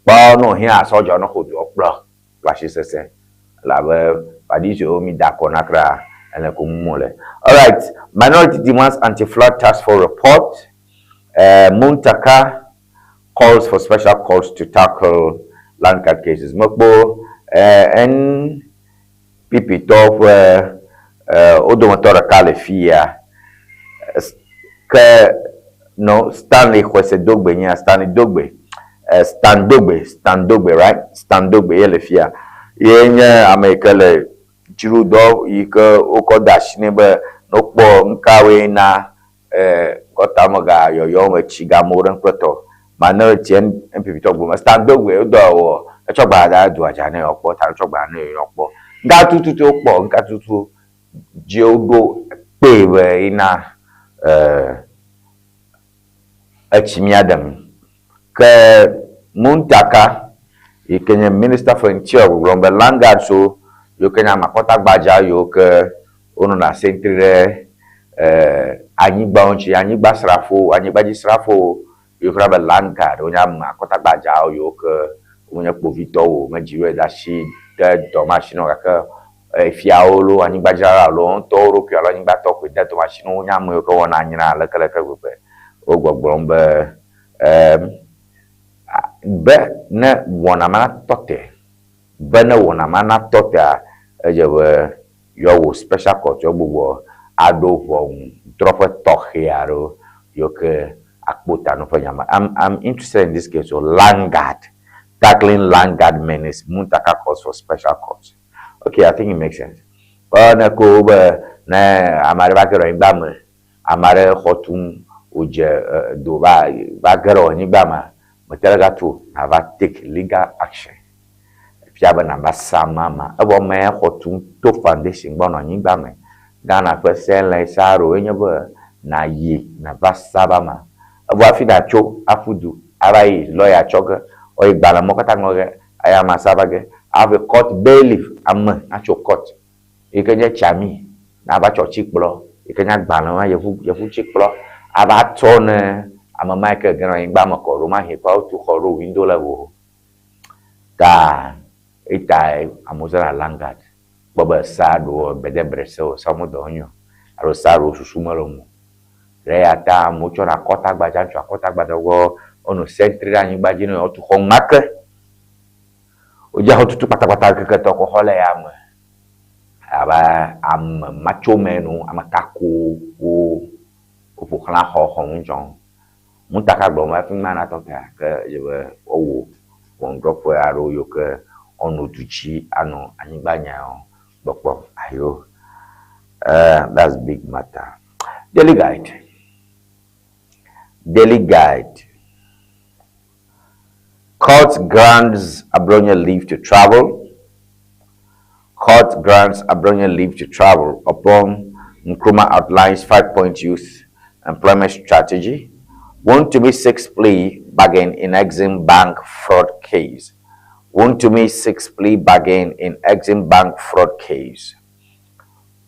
kpɔ ne wòhiã sɔdza ne ƒo dua kplɔ kple asi sesẽ elabe padisiwo mi da akɔ na kura. Ele ko ŋu le. Alright, minority demands anti-flood task force report. Muntaka calls for special courts to tackle land card cases. Mekpɔ NPP tɔwo ƒe wo dometɔ ɖeka le fi ya ke no Stanley Xɔse Dogbe nye Stanley Dogbe Stan Dogbe Stan Dogbe right Stan Dogbe ye le fi ya ye nye ame yi ke le dziɖuɖudɔ yi ke wokɔ de asi nɛ be ne wokpɔ nukawoe na gɔtamega yɔyɔ me tsi gamewo ɖe kple tɔ minority NPP tɔ gblɔ Stan Dogbe wodɔ wɔ etsɔ gba da dua dza ne yewoakpɔ ta etsɔ gba ne yewoakpɔ ŋka tututu wokpɔ ŋka tutu dzi woɖo kpee be yina etsi mía ɖem ke Muntaka yi ke nye Minister for Interior gblɔ be land guards wo yiwo ke nye amakɔtagbadza yiwo ke wonɔna sentry ɖe anyigba ŋuti anyigbasrafowo anyigbadzisrafowo yiwo ke be land guard wonye ame akɔtagbadzawo yiwo ke wonye kpovitɔwo medzi ɖe asi de dɔ ma asi na wo gake fiawo lo anyigbadzrala alo ŋutɔwo ɖokui alo anyigbatɔ koe de dɔ ma asi na wo wonye ame yiwo ke wɔna nyra lekeleke gbegbe wo gbɔgblɔm be be ne wɔna ma natɔ te be ne wɔna ma natɔ tea edze be yewoawɔ special court yewo gbugbɔ aɖo ʋɔnudrɔ̃ƒe tɔxɛ aɖewo yiwo ke akpɔ ta no ƒe nya me. I'm interested in this case so land guard tackling land guard menace Muntaka calls for special court. Okay, I think it makes sense. Ne ko be ne ame aɖe va ge ɖe anyigba me ame aɖe xɔ tum wòdze do va va ge ɖe anyigba me mete ɖe gatu nava take legal action fia be nava sa ama evɔ ame ya xɔ tum to foundation gbɔ nɔ anyigba me Ghana ƒe se le sa ɖo enye be nayi nava sa ba ma evɔ hafi natso aƒu du ava yi lɔya tsɔ ge ɔyi gbalẽ mɔ katã ŋlɔ ge aya ma sa va ge hafi court bailiff ame natso court yi ke nye tsami nava tsɔ tsikplɔ yi ke nye agbalẽ ma yevu yevu tsikplɔ ava tsɔ ne ame ma yi ke ge ɖe anyigba me kɔ ɖo mahi kɔ wotu xɔ ɖo window level ta eta amewo zãna land guard kpɔ be sa ɖewo bedebre se o sa womedɔ nyo alo sa ɖewo susu mele ŋu o ɖe ya ta amewo tsɔna akɔtagbadza ŋutsu akɔtagbadza gbɔ wonɔ sentry ɖe anyigba dzi ne wotu xɔ ŋma ke wodze xɔtutu kpatakpata keke tɔ kɔ xɔ le ya me abe ame matsome nu ame kakowo woƒo xlã xɔ xɔ ŋu dzɔm Mutaka gblɔ be hafi ŋma natɔ tea ke edze be woawɔ ʋɔnudrɔ̃ƒe aɖewo yiwo ke woanɔ du dzi anɔ anyigba nyawo gbɔ kpɔm ayo. That's big matter. Daily Guide. Daily Guide. Court grants Abronye leave to travel. Court grants Abronye leave to travel upon Nkrumah outlines 5-point youth employment strategy. Wontumi seeks plea bargain in Exim Bank fraud case. Wontumi seeks plea bargain in Exim Bank fraud case.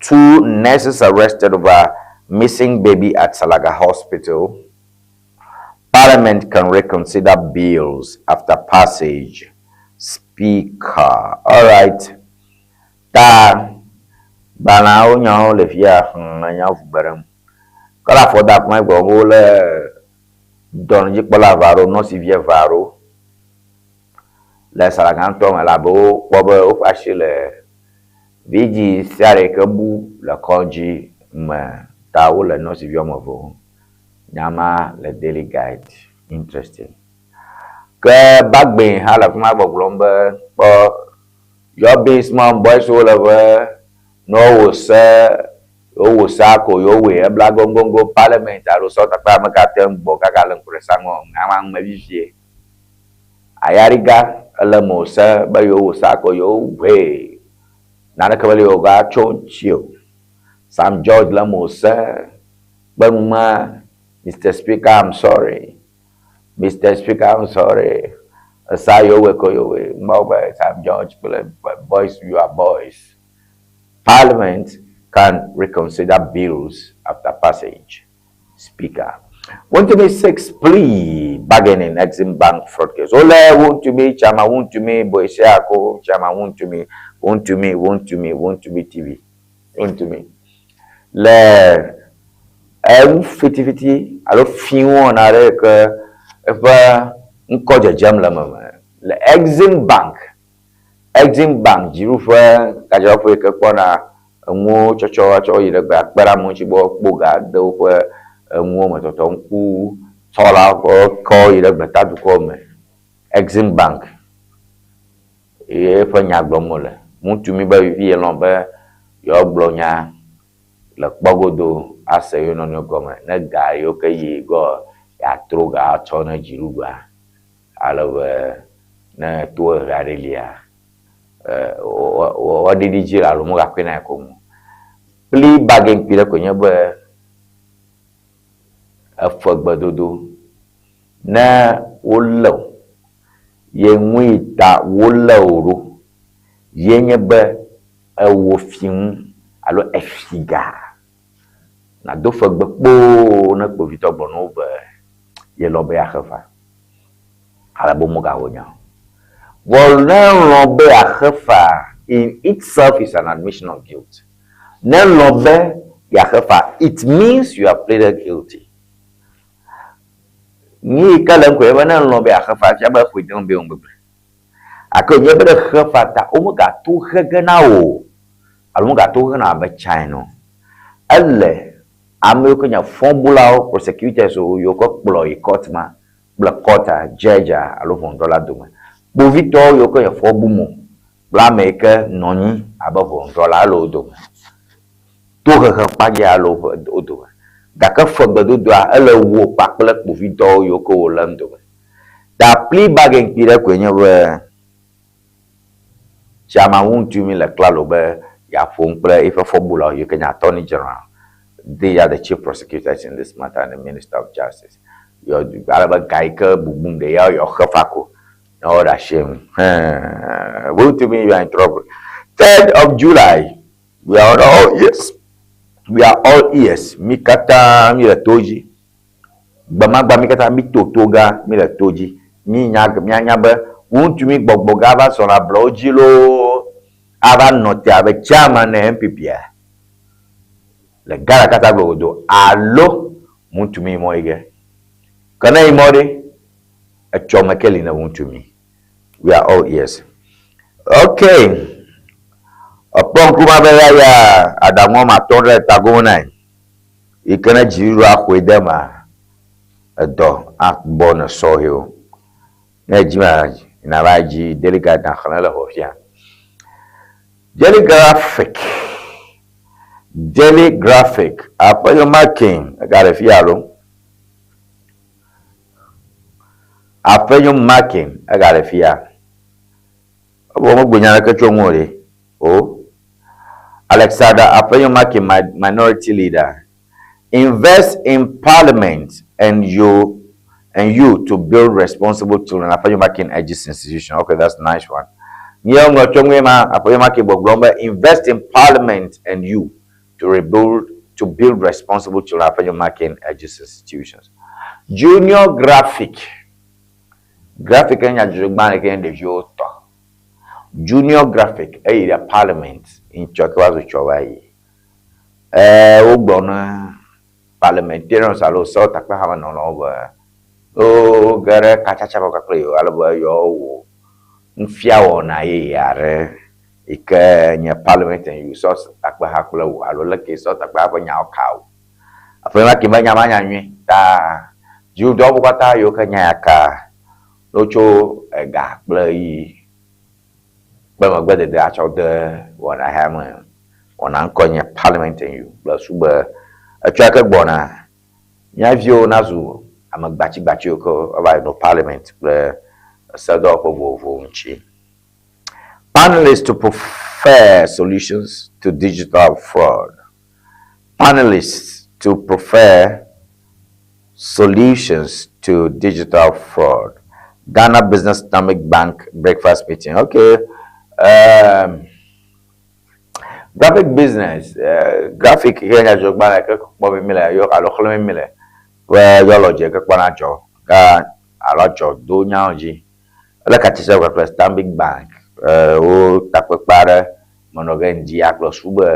2 nurses arrested over missing baby at Salaga Hospital. Parliament can reconsider bills after passage. Speaker. All right. Ta gbalẽawo nyawo le fia nya ʋu gbe ɖem. Ke le afɔ da kuma gblɔ be wolé dɔnɔdzikpɔla eve aɖewo, nɔsivi eve aɖewo le Salagãtɔ me elabe wokpɔ be woƒe asi le vidzĩ sia ɖe yi ke bu le kɔdzi me ta wole nɔsivi woame eve ŋu. Nya ma le Daily Guide. Interesting. Ke Bagbin hã le afi ma gbɔgblɔm be kpɔ Yɔbi small boys wo le be ne wowɔ se wowɔ sea ko yewowɔe ebla goŋgoŋgo parliament alo sɔtakpe ame ka te ŋu gbɔ kaka le ŋku ɖe sa ŋɔ ŋama ŋume vivie. Ayariga ele me wò se be yewowɔ sea ko yewowɔe. Naneke meli yewoga tso ŋuti o. Sam George le me wò se be numa Mr. Speaker I'm sorry. Mr. Speaker I'm sorry. Esa yewowɔe ko yewowɔe. Ŋgbawo be Sam George kple boys you are boys. Parliament can reconsider bills after passage. Speaker. Wontumi seeks plea bargaining Exim Bank fraud case. Ole Wontumi Chama Wontumi Boisiako Chama Wontumi Wontumi Wontumi Wontumi TV. Wontumi. Le enu fitifiti alo fiwɔna aɖe yi ke eƒe ŋkɔ dzedzem le eme me le Exim Bank, Exim Bank dziɖuƒe gadzraɖoƒe yi ke kpɔna enuwo tsɔtsɔ atsɔ yi ɖe gbe akpe ɖe amewo ŋuti be woakpɔ ga ade woƒe enuwo me tɔtɔm ku tsɔla kɔ yi ɖe gbetadukɔ me. Exim Bank ye eƒe nya gblɔm wole. Ŋutsu mi be vivi yelɔ̃ be yewoagblɔ nya le kpɔ godo ase yewo nɔnɔewo gɔme ne ga yiwo ke yi gɔ yeatro ga atsɔ ne dziɖuɖua ale be ne tohehe aɖe lia woaɖiɖi dzi alo megakɔe na ye koŋ o. Kpli bargain kpui ɖe koe nye be efe gbedodo ne wolé wò ye ŋui ta wolé wò ɖo ye nye be ewò fi ŋu alo efi ga. Nàdo fegbe kpoo ne kpovitɔ gblɔ na wò be yelɔ̃ be yeaxe fea, ale be womegawɔ nya o. Vɔ ne elɔ̃ be yeaxe fea, in itself is an admission of guilt. Ne elɔ̃ be yeaxe fea, it means you have pleaded guilty. Nu yi ke le ŋkɔe nye be ne elɔ̃ be yeaxe fea, efia be exɔe de eme be yewɔ nu gbegblẽ. Gake wònye be ɖe xe fea ta womegato xe ge na wò o alo womegato xe na wò abe tsã ene o. Ele ame yiwo ke nye fɔbulawo, prosecutors, yiwo ke kplɔ yi court ma kple court-a, judge-a alo ʋɔnudrɔ̃la dome. Kpovitɔwo yiwo ke nye fɔ bum o kple ame yi ke nɔ anyi abe ʋɔnudrɔ̃la ele wo dome. Tohehe kpadzea ele woƒe wo dome. Gake fegbedodoa ele wò kpakple kpovitɔwo yiwo ke wò lém dome. Ta plea bargain kpui ɖe koe nye be Chairman Wuntumi le klalo be yeaƒo nu kple eƒe fɔbulawo yi ke nye Attorney General, they are the chief prosecutors in this matter and the Minister of Justice. Yɔ ale be ga yi ke bubum ɖe ya yewoaxe fa ko ne woaɖe asi enu. Hɛn, Wuntumi you are in trouble. 3rd of July, we are all ears. We are all ears. Mi katã mi le to dzi. Gbemagba mi katã mi to to gã mi le to dzi. Mi nya mianya be ŋutsu mi gbɔgbɔ gã va zɔna ablɔwo dzi loo ava nɔ te abe chairman ne NPP-a le Ghana katã gblɔ godo alo ŋutsu mi yi mɔ yi ge. Ke ne yi mɔ ɖe, etsɔ me ke li ne ŋutsu mi. We are all ears. Okay. Ekpɔ ŋkume be ya ya aɖaŋua ma tɔ ɖe tagome nae. Yi ke ne dziɖuɖu axɔe de emea, edɔ agbɔ ne sɔhɛwo. Ne edzi ma nava dzi Daily Guide naxlẽ le xɔ fia. Daily Graphic, Daily Graphic, aƒenɔ Makin egale fia alo? Aƒenɔ Makin egale fia. Evɔ megblɔ nya aɖeke tso eŋu o ɖe. O. Alexander Afenyo-Markin, Minority Leader, Invest in Parliament and you and you to build responsible children. Afenyo-Markin urges institution. Okay, that's nice one. Nye ŋlɔ tso ŋue ma Afenyo-Markin gbɔgblɔm be invest in Parliament and you to rebuild to build responsible children. Afenyo-Markin urges institutions. Junior graphic. Graphic nye nyadzɔdzɔgbalẽ ke nye ɖeviwo tɔ. Junior Graphic eyi ɖe parliament ŋtsɔ ke va zu tsɔ va yi. E wogblɔ na parliamentarians alo sewotakpehamenɔlawo be wo ge ɖe katsatsa me kpakple yewo ale be yewoawɔ nufiawɔna yeye aɖe yi ke nye parliament and you sewotakpeha kple wò alo leke sewotakpeha ƒe nyawo ka wò. Aƒe ma ke be nya ma nya nyui ta dziɖuɖuawo katã yiwo ke nya ya ka Ne wotso ega kple ɣeyiɣi kple megbedede atsɔ de wɔna hea me, wɔna ŋkɔe nye Parliament and You kple su be etsɔa ke gbɔna mía viwo nazu ame gbatsigbatsiwo ke woava yi nɔ Parliament kple esedɔwɔƒe vovovowo ŋuti. Panelists to prefer solutions to digital fraud. Panelists to prefer solutions to digital fraud. Ghana Business Islamic Bank breakfast meeting. Okay. Um, graphic business, uh, graphic ke nya dzɔ gbalẽ ke kpɔ mi mi le yɔ alo xlẽ mi mi le ƒe yɔlɔdze ke kpɔna dzɔ ke alo dzɔ do nyawo dzi. Ele katsitsa kpakple Stanbic Bank uh, wo takpekpe aɖe menɔ ge ŋdi akplɔ su be.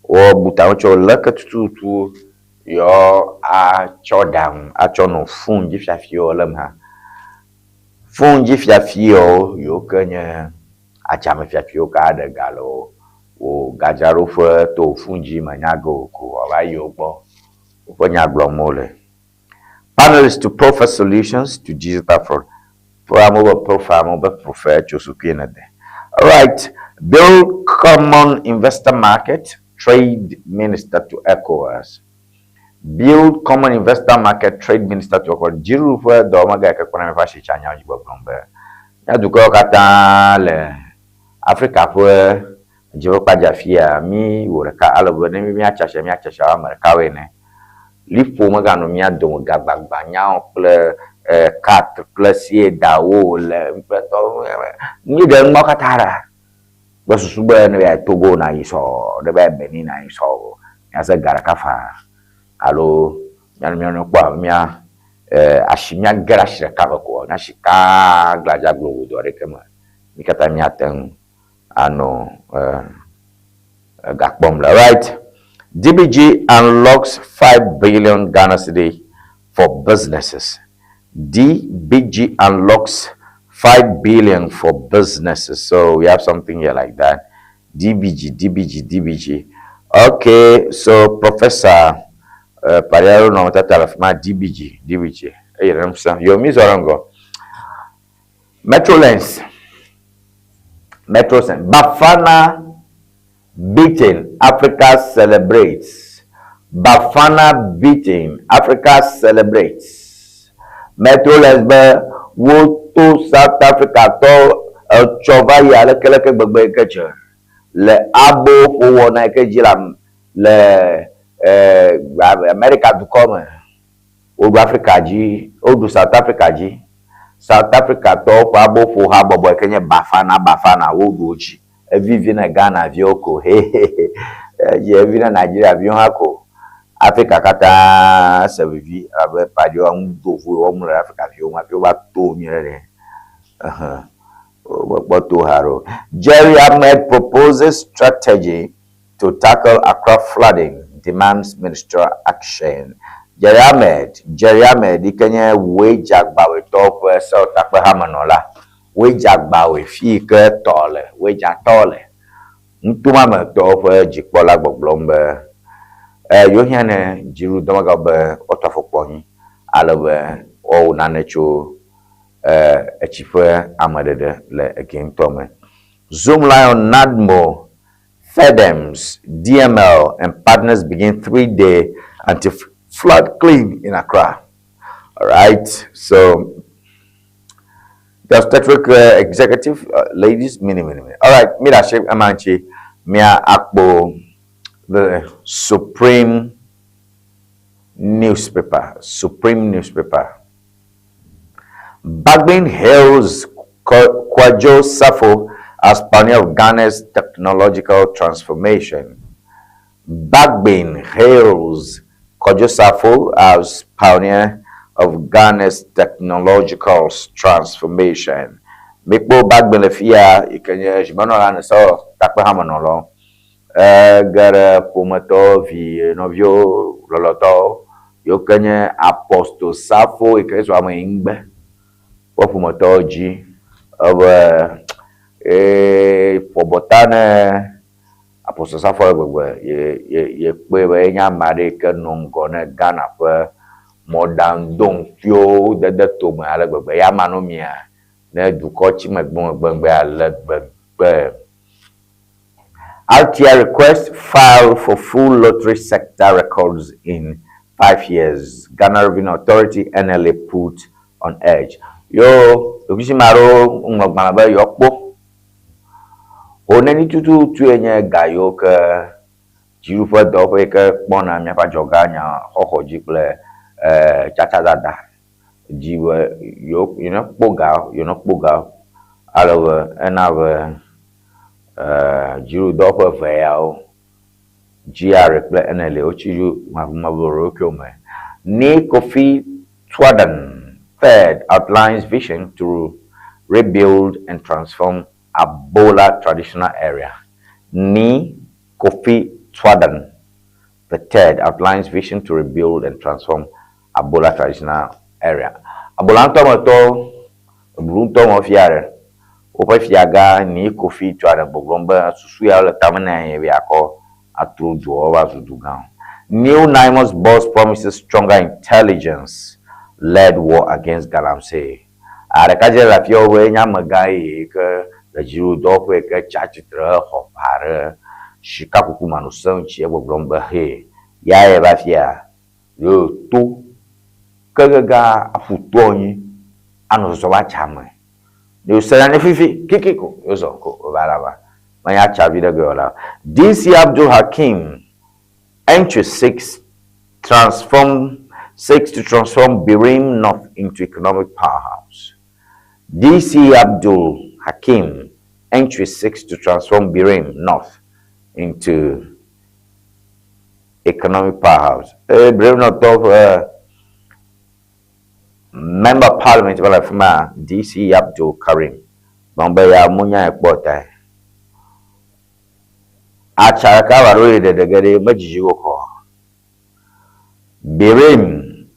Woabu tame tso leke tututu yewoatsɔ ɖaŋu atsɔ nɔ fon dzi fiafiwo lém hã. Fon dzi fiafiwo yiwo ke nye adzame fiafiwo ka aɖe ga le wò gadzraɖoƒe to fon dzi menya ge o ko woava yi wo gbɔ. Woƒe nya gblɔm wole. Panelists to proffer solutions to digital fraud. Amewo be proffer, amewo be proffer tso sukue nede. Alright, build common investor market, trade minister to ECOWAS. Build common investor market, trade minister to ECOWAS. Dziɖuɖu ƒe dɔwɔmegã yi ke kpɔna míaƒe asitsanyawo dzi gbɔgblɔm be mía dukɔwo katã le Afrika ƒe ɣedzeƒekpa dzi afia, mí wɔ ɖeka ale be ne mí míatsi asia, míatsi asia ame ɖekawoe ene. Liƒo meganɔ mía dome gagbagbãnyawo kple kat kple siedawo le kple tɔwo míɖe numawo katã ɖa. Kple susu be ne va yi Togo nayi sɔ, ne va yi Benin nayi sɔ, míase ga ɖeka faa alo míanɔ mía nɔewo kpɔ abe mía asi míage ɖe asi ɖeka me ko míasi kaa gladza globo do aɖeke me. Mí katã míate ŋu anɔ ga kpɔm le. Right. DBG unlocks 5 billion Ghana cedi for businesses. DBG unlocks 5 billion for businesses. So we have something here like that. DBG, DBG, DBG. Okay, so Professor Pariaro no tata ma DBG, DBG. Hey, Yo mi zorango. Metrolens. Metrolens. Bafana beating Africa celebrates. Bafana beating Africa celebrates. Metrolens be woto South Africa tɔ etsɔ va yi alekeleke gbegbe yi ke dze le abo ƒowɔna yi ke dzi le le Amerika dukɔ me. Woɖu Afrika dzi, woɖu South Africa dzi. South Africa tɔwo ƒe aboƒohabɔbɔ yi ke nye Bafana Bafana woɖu wo dzi. Evivi na Ghana viwo ko hehehe. Edzi evivi na Nigeria viwo hã ko. Afrika katã se vivi elabe paɖiwo ŋu do ʋu wɔm le Afrika viwo ŋu hafi wova to nyuie ɖe. Ehe. Womekpɔ to haɖe o. Jerry Ahmed proposes strategy to tackle Accra flooding, demands ministerial action. Jerry Ahmed, Jerry Ahmed yi ke nye Weidzagbawetɔwo ƒe sewɔtakpehamenɔla. Weidzagbawɔe fi yi ke tɔ le, Weidzatɔ le. Nutomametɔwo ƒe dzikpɔla gbɔgblɔm be yewohiã ne dziɖuɖudɔmegãwo be woatu afɔkpo anyi ale be woawɔ nane tso etsi ƒe ameɖeɖe le ege ŋutɔ me. Zoomlion NADMO FEDEMS, DML, and partners begin three-day anti-flood clean in Accra. All right, so the obstetric executive, ladies, mini, mini, mini. All right, Mira Sheikh Amanchi, Mia Akpo, the Supreme newspaper, Supreme newspaper. Bagbin hails Kwadwo Safo as pioneer of Ghana's technological transformation. Bagbin hails Kwadwo Safo as pioneer of Ghana's technological transformation. Mikpo Bagbin le fia yi ke nye zimenɔla ne sɔ takpehamenɔlawo. Ege ɖe ƒometɔwo, vi nɔviwo, lɔlɔtɔwo yiwo ke nye Apostle Safo yi ke zu ame yi ŋgbe ƒe ƒometɔwo dzi. Ebe ee ƒɔbɔta ne Apostle Safo ale gbegbe ye ye yekpɔe be yenye ame aɖe yi ke nɔ ŋgɔ ne Ghana ƒe mɔɖaŋudoŋkuiwo dede tome ale gbegbe. Ya manɔmea ne dukɔ tsi megbemegbegbe ale gbegbe. RTI request file for full lottery sector records in 5 years. Ghana Revenue Authority NLA put on edge. Yo, ɖokuisi ma ɖewo ŋlɔ gbalẽ be yewoakpɔ ho neni tututue nye ga yiwo ke dziɖuƒe dɔwɔƒe yi ke kpɔna míaƒe adzɔga nya xɔxɔ dzi kple tsatsadada dzi be yewo yewo ga yewo kpɔ ga ale be ena be dziɖuɖudɔwɔƒe eve yawo GRA kple NLA wotsi maʋumaʋu le wo ɖokuiwo me. Nii Kofi Twadan third outlines vision to rebuild and transform Abola traditional area. Nii Kofi Twadan the third outlines vision to rebuild and transform Abola traditional area. Abola ŋutɔ me tɔwo, Eblu ŋutɔ me fia ɖe, woƒe fiagã Nii Kofi Twadan gbɔgblɔm be susu ya le tame nɛ ye be yeakɔ atrɔ dua woava zu dugã. New NAIMOS boss promises stronger intelligence led war against Galamsey. A Ɖekadze le afiawo be enye amegã yeye yi ke le dziɖuɖudɔwɔƒe yi ke tsi atsitre hexɔ ʋa ɖe sikakuku manɔse ŋuti. Egbɔgblɔm be, Hee, ya ye va fia ye to ke gega aƒu to anyi anɔ zɔzɔm atsa me. Ne wose nane fifi kiki ko yozɔ ko wova la va. Menya tsa viɖe ge o la. DC Abdul Hakim entry seeks transform seeks to transform Birim North into economic powerhouse. DC Abdul Hakim entry seeks to transform Birim North into economic powerhouse. Eye Birim North tɔwo ƒe Member of Parliament va le afi ma, DC Abdul Karim, gblɔ be ya monyae kpɔ tae. Atsa ɖeka va ɖo ye ɖeɖe ge ɖe medzidzi o kɔ. Birim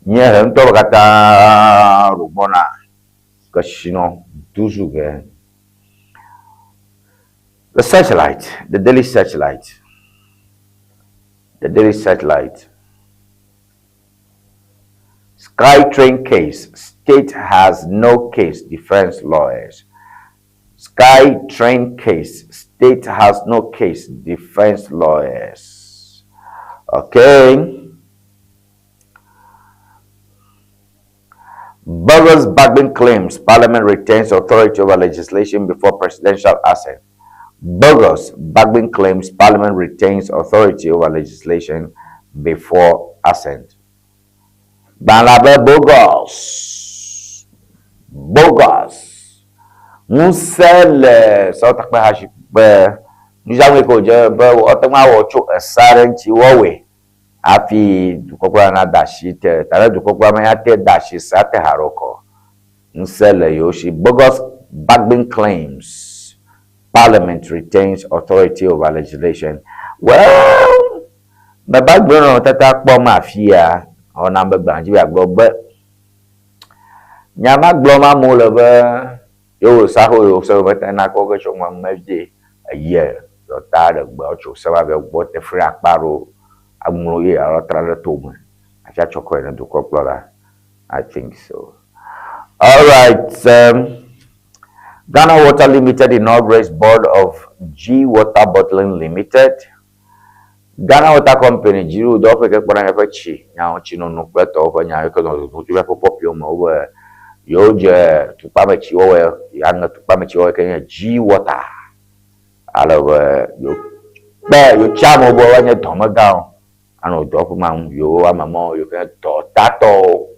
nye he ŋutɔ be katã ɖo gbɔna kesinɔ duzu ge. The Searchlight, The Daily Searchlight, The Daily Searchlight. Skytrain case, state has no case, defense lawyers. Skytrain case, state has no case, defense lawyers. Okay. Bogus Bagbin claims Parliament retains authority over legislation before presidential assent. Bogus Bagbin claims Parliament retains authority over legislation before assent. Gbã la be bogus. Bogus. Ŋusẽ le Sewɔtakpeha si be nusianu yi ke wòdze be woate ŋu awɔ tso ese aɖe ŋuti woawɔe hafi dukɔkplɔla nade asi te. Ta ne dukɔkplɔla menya te de asi sea te haɖe o kɔ. Ŋusẽ le yewo si. Bogus Bagbin claims Parliament retains authority over legislation. Well, meba gblɔ nɔnɔmetata kpɔm afia, ewɔ nam be gbã dzi be yeagblɔ be nya ma gblɔm amewo le be yewo saxo yewo se be tena kɔ ke tso ŋua me vie eye yɔta ɖe gbe tso se va be gbɔ te fri akpa ɖo aŋlɔ ye alo tra ɖe to me hafi atsɔ kɔe ne dukɔkplɔla. I think so. All right. Ghana Water Limited inaugurates board of G Water Bottling Limited. Ghana Water Company dziɖuɖudɔwɔƒe ke kpɔna míaƒe tsi, nyawo, tsinono kple tɔwo ƒe nya yi ke nɔ dodom tso míaƒe pɔpiwo me wobe yewodze tukpametsiwɔwɔe, aŋe tukpametsiwɔwɔe ke nye G Water. Ale be yewokpe, yewotsi amewo be woanye dɔmegãwo anɔ dɔwɔƒe ma ŋu. Yewo ame mawo yiwo ke nye dɔtatɔwo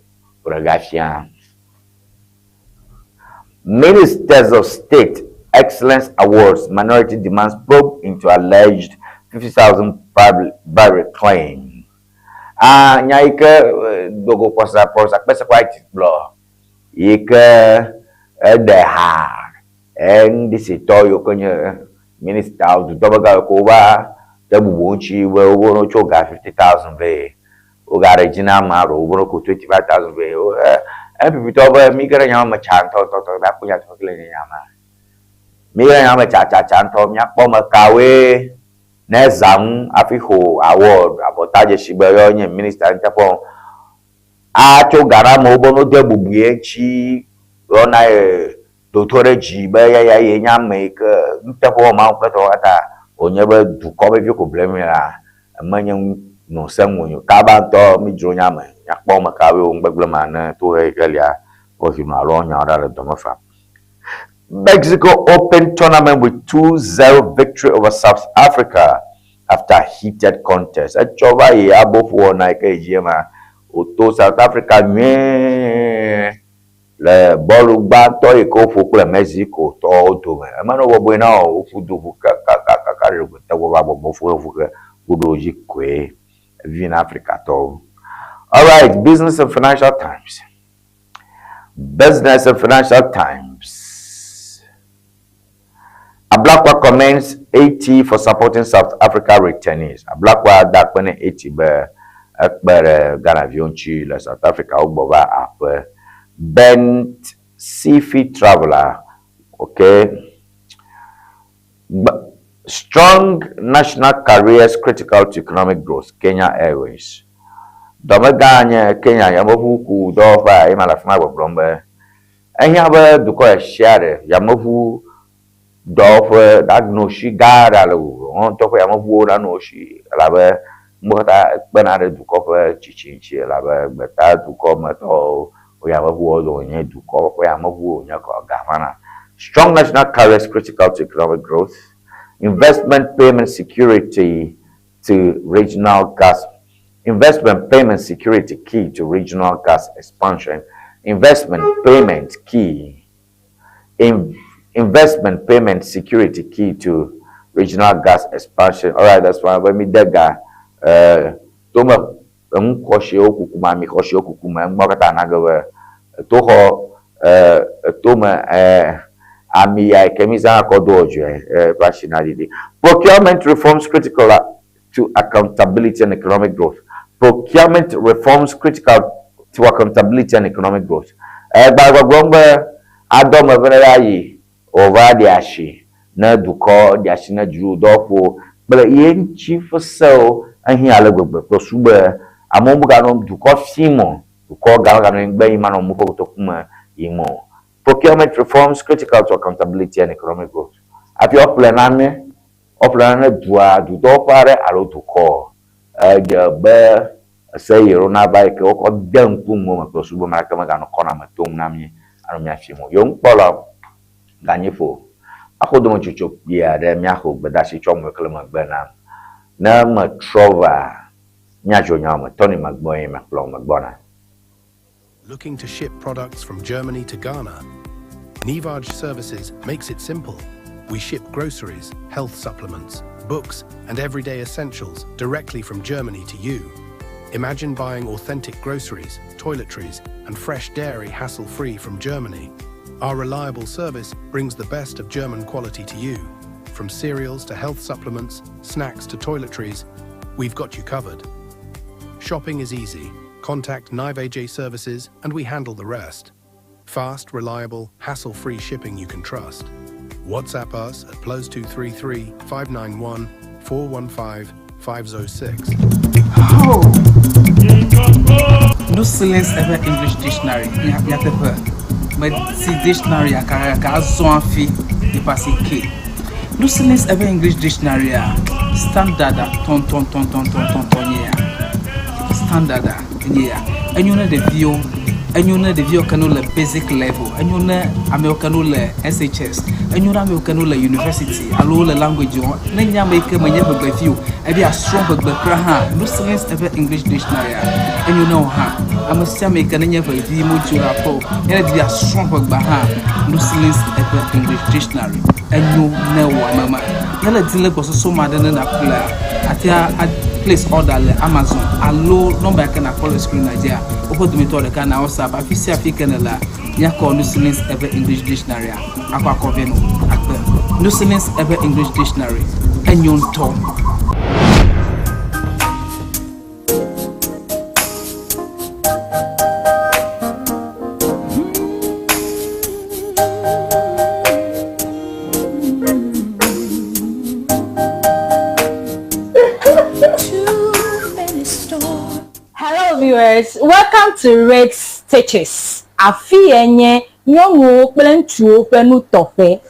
ƒo ɖe gafia. Ministers of State Excellence Awards Minority demands probe into alleged 50,000 bribery claim. Ah, nya yi ke eh, dogo kpɔsa kpɔsa kpese kɔ ayi gblɔ yi ke eɖe ha NDC tɔ yiwo ke nye ministawo dudɔmegã yiwo ke wova de bubu ŋuti be wobe wotso ga 50,000 vɛ. Wogaɖe dzi na ame aɖewo be woko 25,000 vɛ. Wo NPP tɔwo be mi ge ɖe nya ma me tsa ŋutɔ ŋutɔ ŋutɔ míakpɔ nyateƒe le nya ma. Mi ge ɖe nya ma me tsa tsa tsa ŋutɔ míakpɔ ame kawoe ne zã ŋu hafi xo award abɔtadzesi be yewoa nye minister nuteƒe atso ga na amewo be wode bubu ye ŋuti yɔna ye dodo ɖe dzi be eya ye nye ame yi ke nuteƒewɔwɔ Mawu kple tɔwo katã wònye be dukɔ ƒe vi ko blem mi la, emenye nu nɔ se ŋu wònye o. Kaba ŋutɔ mídzro nya me, míakpɔ ame kawoe wɔ nugbegblẽ ma ne tohehe yi ke lia woaʋli nu alo woanya wo ɖa le dɔme faa. Mexico Open tournament with 2-0 victory over South Africa after heated contest. Etsɔ va yi aboƒowɔna yi ke yi dzi ema, wòto South Africa nyuie. Le bɔlu gbãtɔ yi ke woƒo kple Mexico tɔwo dome, eme nɔ bɔbɔe na wo o, woƒu du ʋu kakakaka ɖe gota wova gbɔgbɔ ƒuheƒu ke woɖo wo dzi koe. Evivi na Afrikatɔwo. Alright, Business and Financial Times. Business and Financial Times. Ablakwa commends AT for supporting South Africa returnees. Ablakwa da akpe ne AT be ekpe ɖe Ghanaviwo ŋuti le South Africa wogbɔ va aƒe. Bent Sifi Traveller, okay. Strong national carriers critical to economic growth, Kenya Airways. Dɔmegã nye Kenya yameʋu ku dɔwɔƒea ye ma le afi ma gbɔgblɔm be ehiã be dukɔ ɖe sia ɖe yameʋu dɔwɔƒe nanɔ wo si gã aɖe ale gbegbe. Woawo ŋutɔ ƒe yameʋuwo nanɔ wo si elabe nuwo katã kpena ɖe dukɔ ƒe tsitsi ŋuti elabe gbeta dukɔmetɔwo wo yameʋuwo do wònye dukɔ ƒe yameʋuwo wònye kɔ gaʋãna. Strong national carriers critical to economic growth. Investment payment security to regional gas investment payment security key to regional gas expansion. Investment payment key in, investment payment security key to regional gas expansion. All right, that's fine. But me dega tome enu xɔsiwo kuku me ami xɔsiwo kuku me ŋgbɔ katã na ge be toxɔ tome ami ya ke mi zãna kɔ do ɔdzɔe ƒe asi na ɖiɖi. Procurement reforms critical to accountability and economic growth. Procurement reforms critical to accountability and economic growth. Egba gbɔgblɔm be adɔ me be ne ya yi wòva ɖe asi ne dukɔ ɖe asi ne dziɖuɖudɔwɔƒewo kple ye ŋuti ƒe sewo ehiã ale gbegbe kple su be amewo meganɔ dukɔ fim o, dukɔ gã meganɔ anyi yi manɔ woƒe kotoku me yim o. Procurement reforms critical to accountability and economic growth. Hafi woaƒle nane, woaƒle nane dua, dudɔwɔƒe aɖe alo dukɔ edze be ese yi ɖo nava yi ke wokɔ de ŋkume me kple su be ame ɖeke meganɔ kɔna me tom na mí alo mía fim o. Yewo ŋukpɔla ganyi ƒo. Axo dometsotso kpui aɖe míaxɔ gbedeasi tsɔ ŋue kple megbe nam. Ne metrɔ va míadzo nyawo me, Tony megbɔe mekplɔ megbɔna. Looking to ship products from Germany to Ghana? Nivaj Services makes it simple. We ship groceries, health supplements, books, and everyday essentials directly from Germany to you. Imagine buying authentic groceries, toiletries, and fresh dairy hassle-free from Germany. Our reliable service brings the best of German quality to you. From cereals to health supplements, snacks to toiletries, we've got you covered. Shopping is easy. Contact Nivaj Services and we handle the rest. Fast, reliable, hassle-free shipping you can trust. WhatsApp us at +233 591 415 506. Oh. No Silence Ever English Dictionary. Nyateƒe. Medi dictionary gake azɔ hafi nipa si ke. No Silence Ever English Dictionary a standard tɔntɔntɔntɔntɔntɔntɔn nye ya. Standard nye ya. Enyo ne ɖeviwo, enyo ne ɖeviwo ke no le basic level, enyo ne amewo ke no le SHS, enyo ne amewo ke no le university alo le language wɔm. Ne nye ame yi ke menye ʋegbevi o, ebi asrɔ̃ ʋegbe kura hã, No Silence Ever English Dictionary a enyo ne wo hã. Ame sia ame yi ke nenye ʋevi modzo le aƒe o, ye ne di be yeasrɔ̃ ʋegbea hã, No Silence Ever English Dictionary enyo ne wò ame ma. Ne le di le gbɔsɔsɔ ma ɖe ne nàƒlea, atea a place order le Amazon alo nɔmba yi ke nàkpɔ le screen dzia, woƒe dometɔ ɖeka na WhatsApp. Afi sia afi ke nèlea, míakɔ No Silence Ever English Dictionary a akɔ akɔ vɛ nɔ akpe. No Silence Ever English Dictionary enyo ŋutɔ. Hello viewers, welcome to Red Stitches. Afi ye nye nyɔnuwo kple ŋutsuwo ƒe nutɔƒe.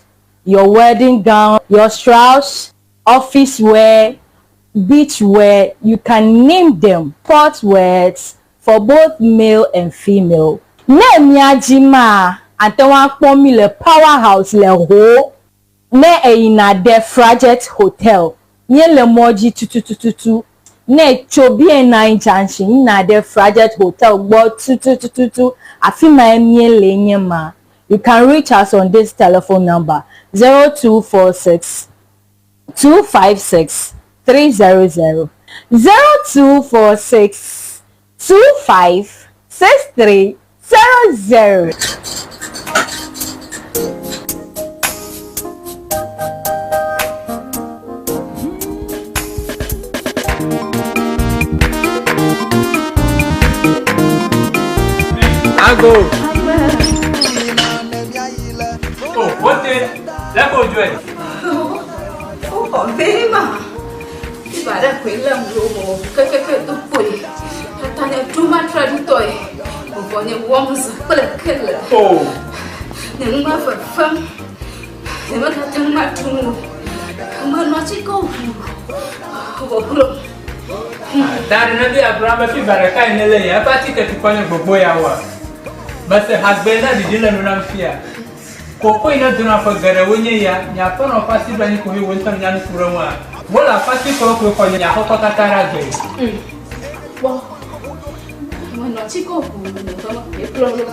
Your wedding gown, your shrouds, office wear, beach wear, you can name them. Sport wears for both male and female. Ne mía dzi maa, ate ŋu akpɔ mí le Power House le Ho. Ne eyina ɖe Frajet Hotel, míele mɔ dzi tutututu. Ne tso BNI Junction yina ɖe Frajet Hotel gbɔ tutututu, afi mae míele nye ma. You can reach us on this telephone number 0246 256 300 0246 25 63 00. Ago. O, wote, lé ko dzɔe. Wokɔ vee ma. Fiva ɖe koe lém ɖo wɔ kekeke do kpoe. Tata nye ɖo matra ɖutɔe. Vɔvɔ nye wɔm zã kple kele. O. Nye nu ma fefem. Nye megate ŋu aɖu nu o. Menɔ atike ʋu. Vɔvɔ Da ɖe ne be Abraham be fiva ɖeka yi ne le ya eƒe atike tukɔ nye gbogbo ya wa. Mese hagbe na ɖiɖi le nu nam fia. Koko yi ne dona ƒe geɖewo nye ya, nye aƒenɔ ƒe asi ɖo anyi ko he wò ŋutɔ nya nu ku ɖe ŋua. Wole aƒe atikewo koe xɔ nye xɔxɔ katã ɖe agbe. Kpɔ. Menɔ atike ʋu le ƒe me koe kplɔ ɖo.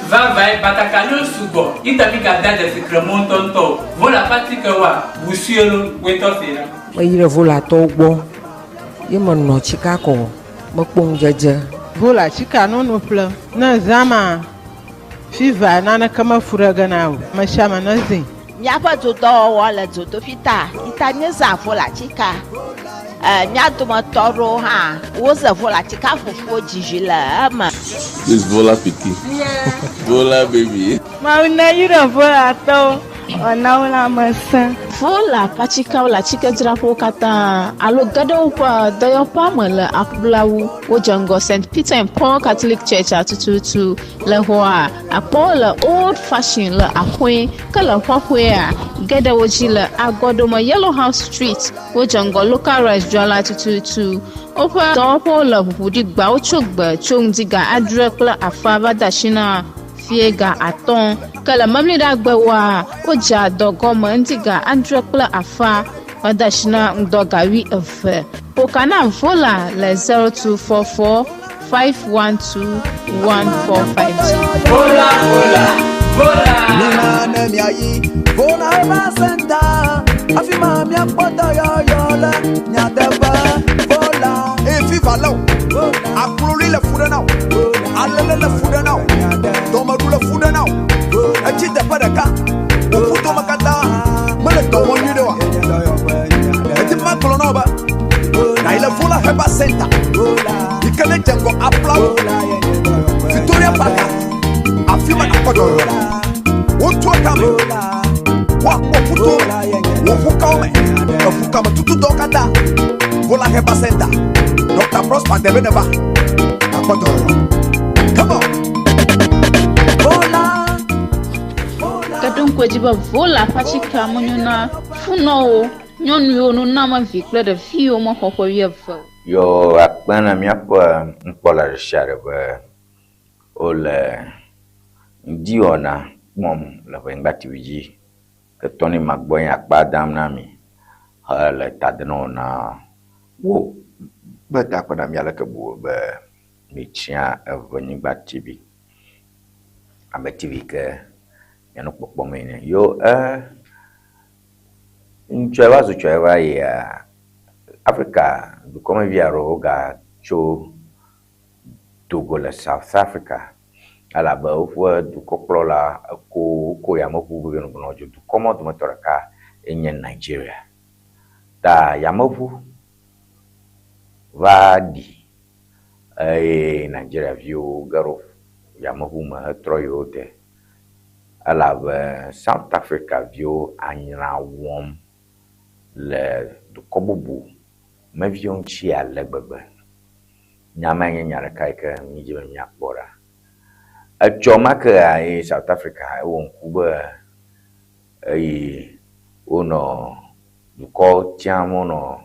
Vavae, batakaliwo sugbɔ, yi ta mi gada dzesi kremɔ ŋutɔŋutɔ o. Vole aƒe atikewoa, ʋu sue lo, woe tɔ se ɖa. Meyi ɖe Volatɔwo gbɔ ye menɔ tsika kɔ mekpɔ ŋudzedze. Vola tsika nono ƒlem. Ne zã ma fiva naneke mefu ɖe ge na o. Ame sia ame nezĩ. Míaƒe dodɔwɔwɔ le dzodoƒi ta yi ta míezã volatika. E, mía dometɔ aɖewo hã woze volatika ƒoƒuwo dzi vi le eme. This Vola pikin. Vola baby. Mawu neyra Volatɔwo wòana wo lãmesẽ. Vola ƒe atikewo le atikedzraƒewo katã alo ge ɖe woƒe dɔyɔƒea me le Aƒulawu. Wodze ŋgɔ St. Peter and Paul Catholic Church tututu. Le xɔa, akpɔ wo le Old Fashion le axɔe ke le xɔxɔea, ge ɖe wo dzi le Agɔɖome Yellow House Street. Wodze ŋgɔ Local Rice dzrala tututu. Woƒe dɔwɔƒewo le ʋuʋu ɖi gbawo tso gbe tso ŋdi ga adre kple afã va de asi na fiẽ ga atɔ̃. Ke le Memleɖagbewoa, wodzea dɔ gɔme ŋdi ga adre kple afã va de asi na ŋdɔ ga wuieve. Ƒo ka na Vola le 0244 512 145 dzi. Vola, vola, vola. Mina ne miayi Vola Herbal Center afi ma miakpɔ dɔyɔyɔ le nyateƒe Vola. Eye fiva lé wò, akloli le fu ɖe na wò, alele le fu ɖe na wò, dɔmeɖu le fu ɖe na wò, etsi teƒe ɖeka, wò ƒudome katã mele dɔ wɔm nyuie ɖe oa? Edi be magblɔ na wò be nàyi le Vola Herbal Center yi ke nedze ŋgɔ Aflawo, Victoria Park, afi ma nàkpɔ dɔyɔyɔ le. Wotua kame, woakpɔ ƒuto me, wò ƒukawo me, eƒukame tutudɔwo katã. Vola Herbal Center, Dr. Prosper Debe neva, nàkpɔ dɔyɔyɔ. Come on. Ke ɖo ŋku edzi be Vola ƒe atikea menyo na funɔwo, nyɔnuwo, nunɔamevi kple ɖeviwo mexɔ ƒe wuieve o. Yo akpe na míaƒe nukpɔla ɖe sia ɖe be wole ŋdiwɔna kpɔm le Ʋenyigba TV dzi. Ke Tony Magbɔ nye akpa dam na mi hele ta dem na wo be ta akpe na mi aleke bu be mitsia Eʋenyigba TV abe TV ke mia nukpɔkpɔ mee ene. Yo e ŋutsua va zu tsɔe va yia Afrika dukɔmevi aɖewo gatso Togo le South Africa elabe woƒe dukɔkplɔla eko woko yameʋu be nɔ dzo dukɔ ma dometɔ ɖeka enye Nigeria. Ta yameʋu va ɖi eye Nigeria viwo ge ɖo yameʋu me hetrɔ yi wo de elabe South Africa viwo anyra wɔm le dukɔ bubu me viwo ŋuti ale gbegbe. Nya mae nye nya ɖeka yi ke mídi be míakpɔ ɖa. Etsɔ ma kea ye South Africa ewɔ ŋku be eyi wonɔ dukɔ tiam wonɔ